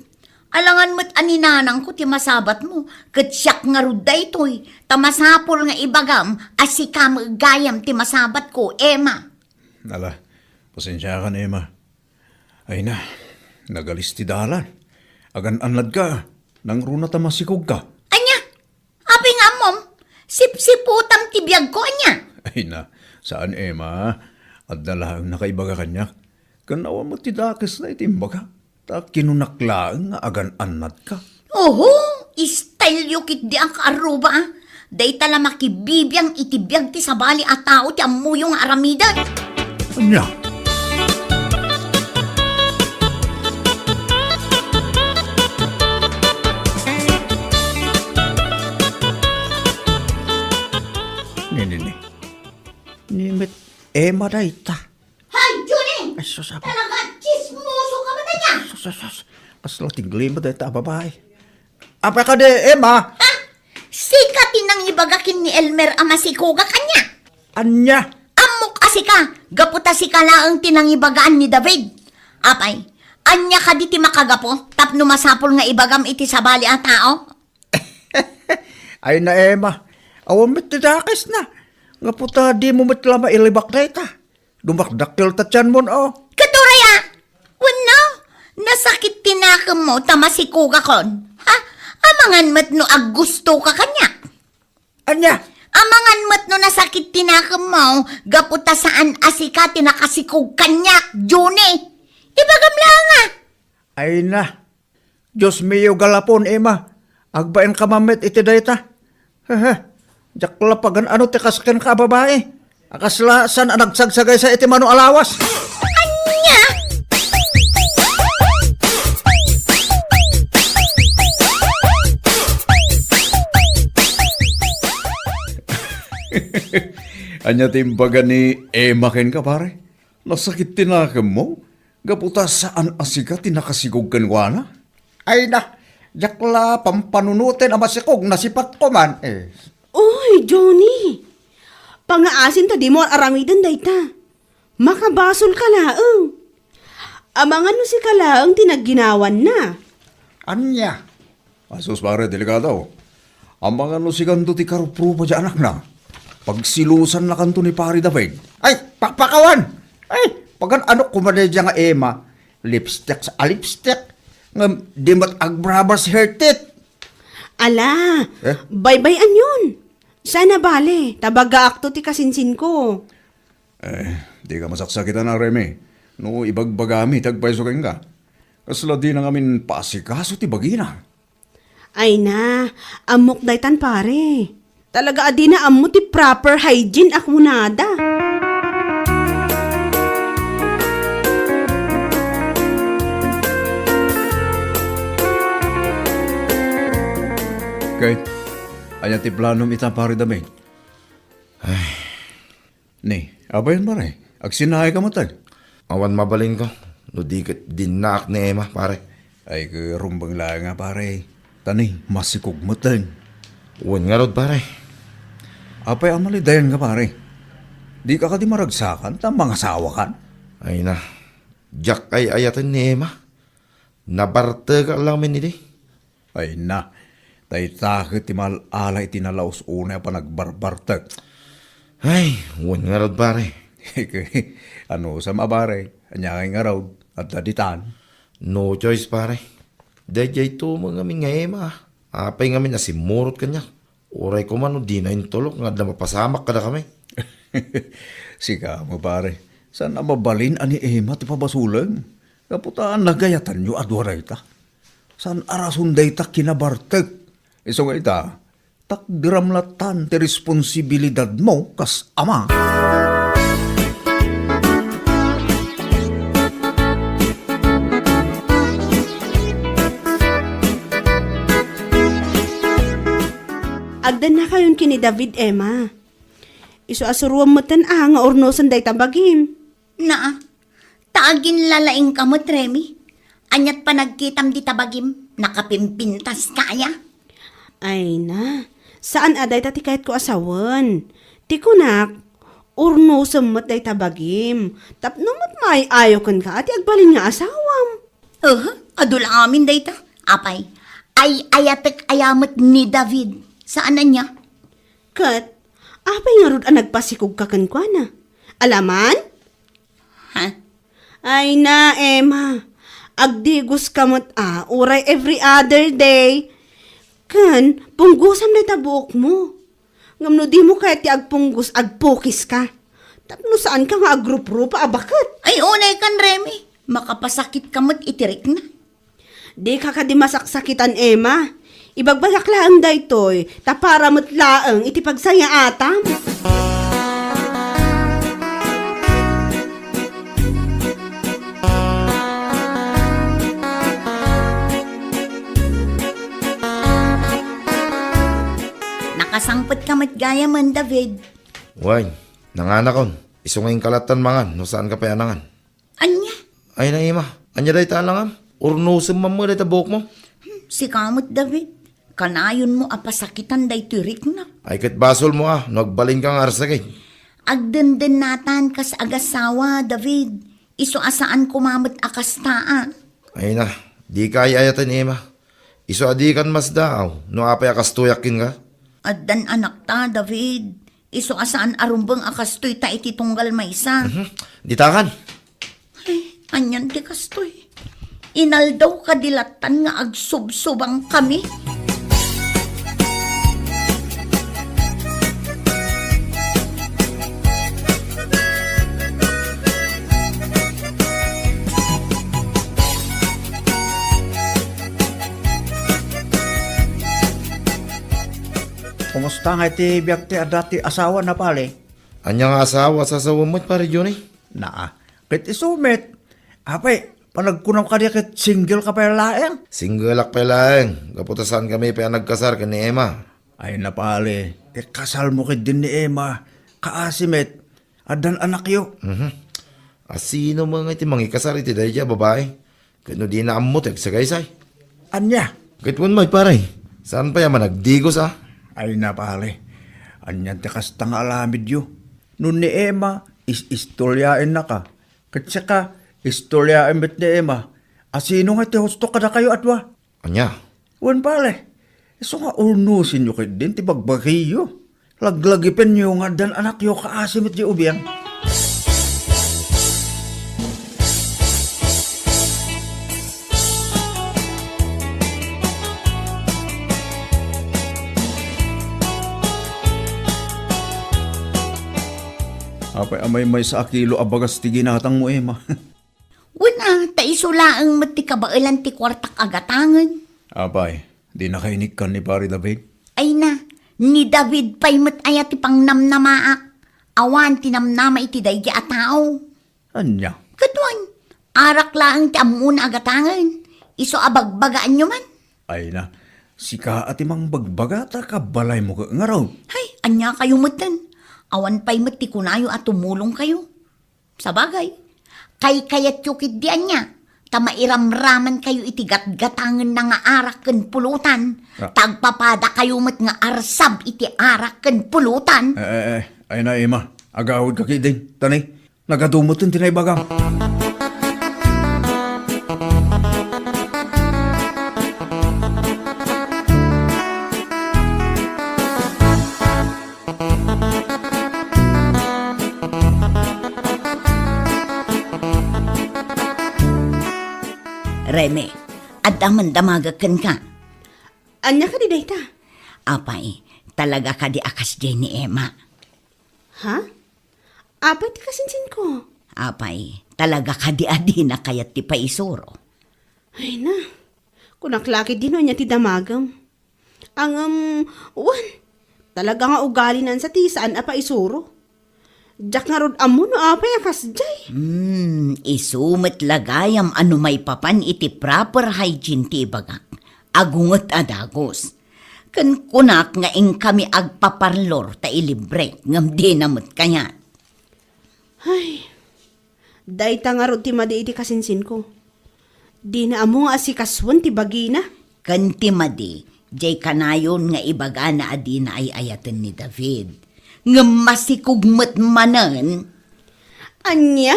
alangan met a ni nanangko ti masabatmo, ket siak ngarud daytoy, ta masapul nga ibagam a sika met gayam ti masabatko, Emma. Ala, pasensiakan, Emma. Ay na, nagalis ti dalan. Agan-annadka, nangruna ta masikogka. Ania? Apay nga ammom, sipsiputam ti biagko, ania? Ay na, saan, Emma. Adda laeng nakaibaga kaniak. Ken awan met ti dakesna iti imbaga. Ta kinunak laeng nga agan-annadka. Oho, style yo ketdi a kaarruba, a. Dayta la makibibiang iti biag ti sabali a tao ti ammoyo nga aramiden. Ania? Ni, ni, ni. Ni met Emma dayta. Hay, Julie! Ay, sus, apo. Talaga, tsismoso ka ba, tanya? Sus, sus, sus. Kasla ti glimmer dayta a babai. Apay kadi, Emma? Ha? Sika ti nangibaga ken ni Elmer a masikoga kaniak? Ania? Ammok a sika, gapu ta sika laeng ti nangibagaan ni David. Apay, ania kadi ti makagapu tapno masapul nga ibagam iti sabali a tao? Ay na, Emma, awan met ti dakesna. Gapu ta dimo met la mailibak dayta. Dumakdakkel ta tianmon, o. Katuray a! Wenno, nasakit ti nakemmo ta masikogakon. Ha? Amangan met no aggustoka kaniak. Ania? Amangan met no nasakit ti nakemmo gapu ta saan a sika ti nakasikog kaniak, Johnny. Ibagam laeng a. Ay na. Dios mio, galapon, Emma. Agbainka man met iti dayta. Hehe. Diak la pagan-ano ti kas kenka a babai. A kasla saan a nagsagsagaysa iti mano a lawas. Ania? Ania ti imbaga ni Emma kenka, pare? Nasakit ti nakemmo? Gapu ta saan a sika ti nakasikog kenkuana? Ay na, diak la pampanunoten a masikog, nasipatko man, eh. Uy, Johnny! Pangngaasim ta dimo ar-aramiden dayta. Makabasolka laeng. Amangan no sika laeng ti nagginawanna. Ania? Asus, pare, delikado. Amangan no sikanto ti karuprupa ti anakna. Pagsilusannakanto ni Pare David. Ay, pakpakawan! Ay, pagan-ano koma daydiay nga Emma? Lipstick sa, ah, lipstick. Ngem di met agbrush her teeth. Ala, eh? Baybay-anyon. Saan a bale, ta bagaakto ti kasinsinko. Eh, dika masaksakitan a, Remy, no ibagbagami ti agpayso kenka. Kasla dina ngamin paasikaso ti bagina. Ay na, ammok daytan, pare. Talaga a dina ammo ti proper hygiene a kunada. Kay, ania ti planom ita, Pare David? Ay, Ni, abayan, pare. Agsinaayka met, ay. Awan mabalinko no di ket dinnaak ni Emma, pare. Ay, ket rumbeng laeng nga, pare. Ta ni, masikog met, ay. Wen ngarud, pare. Apay a malidayanka, pare? Dika kadi maragsakan ta mangasawakan? Ay na, diak ay-ayaten ni Emma. Nabartekak laeng met idi. Ay na, dayta ket ti mal-ala iti nalaus unay a panagbarbartek. Ay, wen ngarud, pare. Anusam a, pare? Ania ngay ngarud? Adda ditan? No choice, pare. Daydiay tumeng ngamin nga Emma. Apay ngamin a simmurot kaniak? Uray koma no dina intulok nga adda mapasamak kadakami. Sika met, pare. Saan a mabalin a ni Emma ti pabasolem? Gapu ta nagayatanyo a dua dayta. Saan a rason dayta kinabartek? Isu nga ita, takderam lattan ti responsibilidadmo kas ama. Agdannakayon ken ni David, Emma. Isu a suroem metten a nga urnosen dayta bagim. Naa, ta aginlalaingka met, Remy. Aniat panagkitam dita bagim? Nakapimpintaska aya? Ay na, saan a dayta ti kayatko a sawen. Ti kunak, urnosem met dayta bagim. Tapno met maay-ayo kenka a ti agbalin nga asawam. Aha, adu la amin dayta. Apay, ay-ayatek aya met ni David. Saan ania? Ket, apay ngarud a nagpasikogka kenkuana? Alaman? Ha? Ay na, Emma. Agdigoska met a, uray every other day. Ken, punggosam dayta buokmo. Ngem no dimo kayat ti agpunggos, agpukiska. Tapno saanka nga agruprupa a baket. Ay, unay kan, Remy. Makapasakitka met iti rikna. Dika kadi masaksakitan, Emma. Ibagbagak laeng daytoy, ta para met laeng iti pagsayaatam. Nakasangpetka met gayamen, David. Wen, nanganakon. Isu nga inka lattan mangan no saanka pay a nangan. Ania? Ay na, Emma, ania dayta a langam? Urnosem man met dayta buokmo? Hmm, sika met, David. Kanayonmo a pasakitan daytoy rikna. Ay ket basolmo a no agbalinka nga arsakit. Agdendennatan kas agasawa, David. Isu a saan koma met a kasta a. Ay na, dika ay-ayaten, Emma. Isu a dikan masdaaw no apay a kastoyak kenka. Addan anakta, David. Isu a saan a rumbeng a kastoy ta iti tunggal maysa. Mhm. Ditakan. Ay, anian ti kastoy? Inaldaw kadi lattan nga agsubsubang kami? Kumusta nga iti biag ti adda ti asawa, Pale? Ania nga asawa a sasawem met, Pare Johnny? Naa, ket isu met. Apay, panagkunam kadi ket single ka pay laeng? Singleak pay laeng, gapu ta saan kami pay a nagkasar ken ni Emma. Ay, Pale, ket kasalmo ketdin ni Emma, kaasi met, addan anakyo. Mhm. A sino met ngay ti mangikasar iti daydiay a babai? Ket no dina ammo ti agsagaysay? Ania? Ket wen met, pare, saan pay a managdigos a? Ay, Pale, anian ti kasta nga alamidyo? No ni Emma, is-istoryaennaka. Ket sika, istoryaem met ni Emma. A sino nga ti husto kadakayo a dua? Ania? Wen, Pale, isu nga ulnosenyo ketdin ti bagbagiyo. Laglagipenyo nga addan anakyo kaasi met diay ubbing. Apay a maymaysa a kilo a bagas ti ginatangmo, Emma? Wen a, ta isu laeng met ti kabaelan ti kuartak a gatangen. Apay, dinaka inikkan ni Pare David? Ay na, ni David pay met aya ti pangnamnamaak. Awan ti namnama iti daydi a tao. Ania? Ket wen, arak laeng ti ammona a gatangen. Isu a bagbagaanyo man. Ay na, sika a ti mangbagbaga ta kabalaymo ket ngarud. Hay, ania kayo metten? Awan pay met ti kunayo a tumulongkayo. Sabagay, kaykayatyo ketdi ania, ta mairamramankayo iti gatgatangenna nga arak ken pulutan, Ah. ta agpapadakayo met nga arsab iti arak ken pulutan. Eh, eh, eh, ay na, Emma, agawidka ketdin, tani, nagadu metten ti naibagam. Remy, adda man damagek kenka. Ania kadi dayta? Apay, talaga kadi a kasdiay ni Emma? Ha? Apay ti kasinsinko? Apay, talaga kadi a dina kayat ti paisuro? Ay na, kunak la ketdin no ania ti damagem. Ngem, wen, talaga nga ugalina sa ti saan a paisuro. Diak ngarud ammo no apay a kasdiay. Hmm, isu met la gayam a no maipapan iti proper hygiene ti ibagak, agunget a dagus. Ken kunak nga inkami agpaparlor ta ilibrek, ngem dina met kayat. Ay, dayta ngarud ti madi iti kasinsinko. Dina ammo nga asikasuen ti bagina. Ken ti madi, diay kanayon nga ibagana a dina ay-ayaten ni David. Ngem masikog met manen. Ania?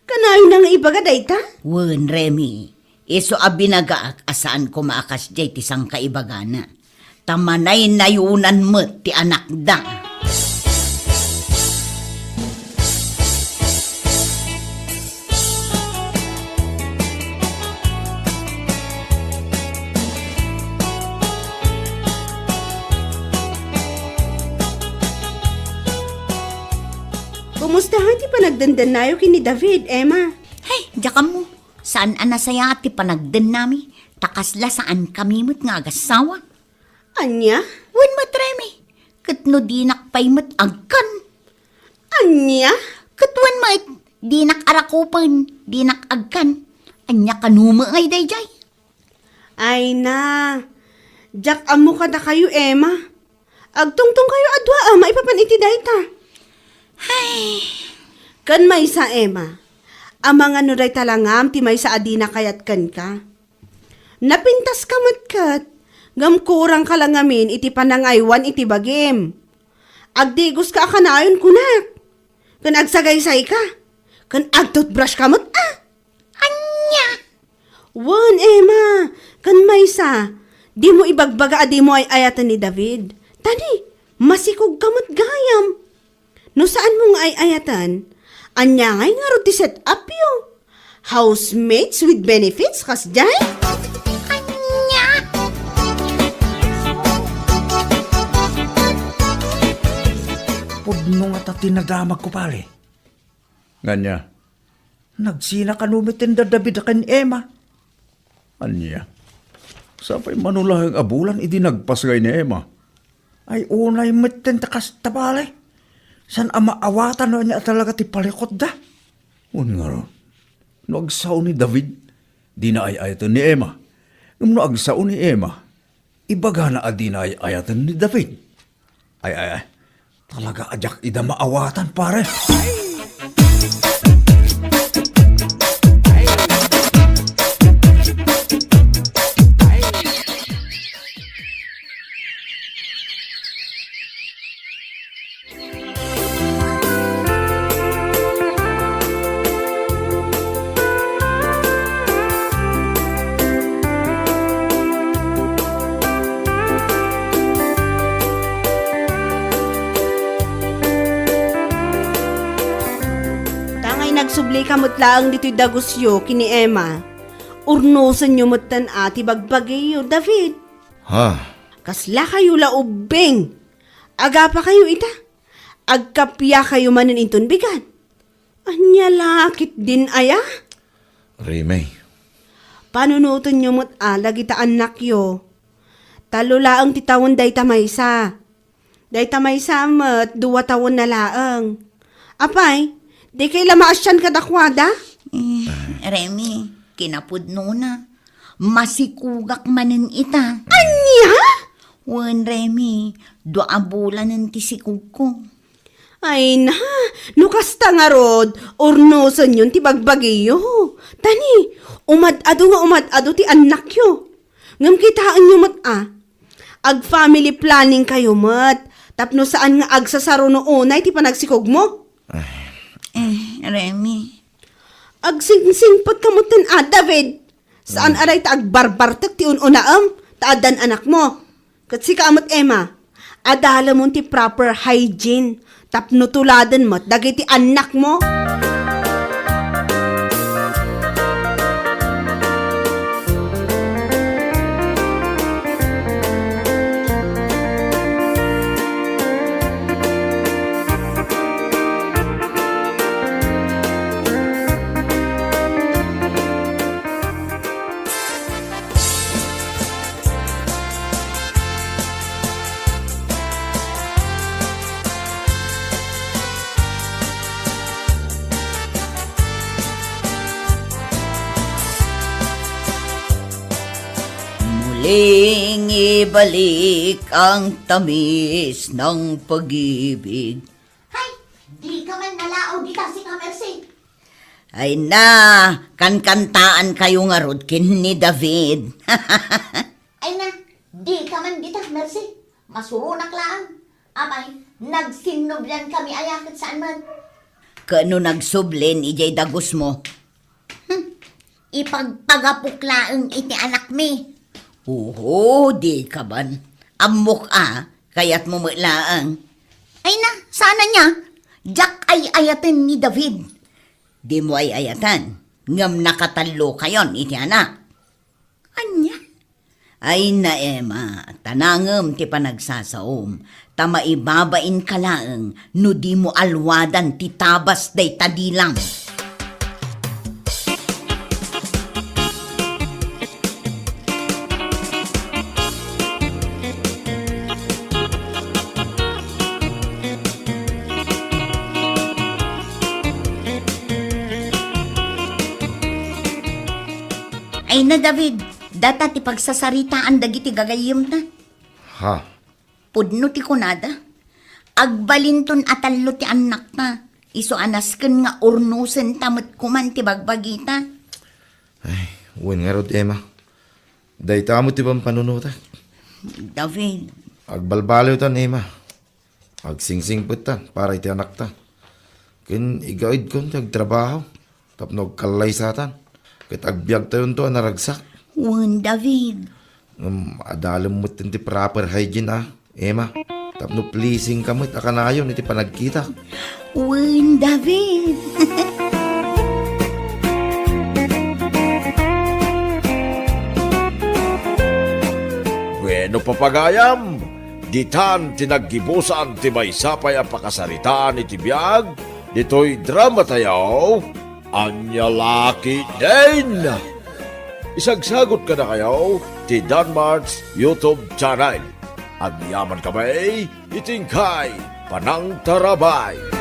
Kanayonna nga ibaga dayta? Wen, Remy, isu a binagaak a saan koma a kasdiay ti sangkaibagana. Ta manaynayonan met ti anakda. Kumusta ti panagdendennayo ken ni David, Emma? Hay, diak ammo. Saan a nasayaat ti panagdennami, ta kasla saankami met nga agassawa. Ania? Wen met, Remy, ket no dinak pay met agkan. Ania? Ket wen met, dinak arakupen, dinak agkan. Ania kano met ngay daydiay? Ay na, diak ammo kadakayo, Emma. Agtungtongkayo a dua a maipapan iti dayta. Hay. Ken maysa, Emma, amangan no dayta la ngem ti maysa a dina kayat kenka. Napintaska met ket, ngem kurangka la ngamin iti panangaywan iti bagim. Agdigoska a kanayon kunak, ken agsagaysayka, ken agtoothbrushka met a. Ania? Wen, Emma, ken maysa, dimo ibagbaga a dimo ay-ayaten ni David, Ta ni, masikog ka met gayam. No saanmo nga ay-ayaten, ania ngay ngarud ti set-up yo? Housemates with benefits, kasdiay? Ania? Pudno ngata ti nadamagko, pare. Ngania? Nagsina kano met ti da David ken Emma. Ania? Sapay mano laeng a bulan idi nagpasngay ni Emma. Ay, unay met ti kasta, pare. Saan a maawatan no ania talaga ti palikotda? Wen ngarud, no agsao ni David, dina ay-ayaten ni Emma. Ngem no agsao ni Emma, ibagana a dina ay-ayaten ni David. Ay, ay, ay. Talaga a diak ida maawatan, pare. Tangay nagsubli ka met laeng ditoy dagusyo ken ni Emma. Urnosenyo metten a ti bagbagiyo, David. Ha? Kasla kayo la ubbing. Agapa kayo ita. Agkappia kayo manen inton bigat. Ania la ketdin aya? Reme. Panunotenyo met a dagita annakyo. Tallo laeng ti tawen dayta maysa. Dayta maysa met dua tawen na laeng. Apay, dikay la maasian kadakuada? Eh, Reme, kinapudnona. Masikugak manen ita. Ania? Wen, Reme, dua a bulanen ti sikugko. Ay na, no kasta ngarud, urnosenyon ti bagbagiyo. Ta ni, umad-adu nga umad-adu ti annakyo. Ngem kitaenyo met a, ag-family planning kayo met, tapno saan nga agsasaruno unay ti panagsikugmo. Ay. Eh, Reme. Agsingsingpet ka metten a, David. Saan a dayta agbarbartek ti un-unaem, ta addan anakmo. Ket sika met, Emma, adalemon ti proper hygiene tapno tuladen met dagiti annakmo. Muling ibalik ang tamis ng pag-ibig. Hay, di ka man nalaog dita, sika, Mercy. Ay na, kankantaan kayo ngarud ken ni David. Ay na, di ka man dita, Mercy. Masuronak laeng. Apay, nagsinnublian kami aya ket saan met? Ket no nagsublin idiay dagusmo? Hmm, ipagpagapok laeng iti anakmi. Oho, di ka ban. Ammok a, kayatmo met laeng. Ay na, saan ania? Diak ay-ayaten ni David. Dimo ay-ayaten, ngem nakatallo kayon iti anak. Ania? Ay na, Emma, ta nangem ti panagsasaom, ta maibabainka laeng no dimo alwadan ti tabas dayta dilam. Ay na, David, data ti pagsasaritaan dagiti gagayyemta. Ha? Pudno ti kunada. Agbalinton a tallo ti annakta. Isu a nasken nga urnosenta met koman ti bagbagita. Ay, wen ngarud, Emma. Dayta met ti pampanunotak. David. Agbalbaliwtan, Emma. Agsingsingpettan para iti anakta. Ken igaedkon ti agtrabaho tapno agkallaysatan ket agbiagtayonto a naragsak. Wen, David. Ngem adalem met ti proper hygiene, a, Emma. Tapno pleasing ka met a kanayon iti panagkitak. Wen, David. Bueno, papagayam, ditan ti naggibusan ti maysa pay a pakasaritaan iti biag ditoy drama tayo, Ania La Ketdin. Isagsagot kadakayo ti Danmart's YouTube channel. Agyaman kami iti inkay panangtarabay.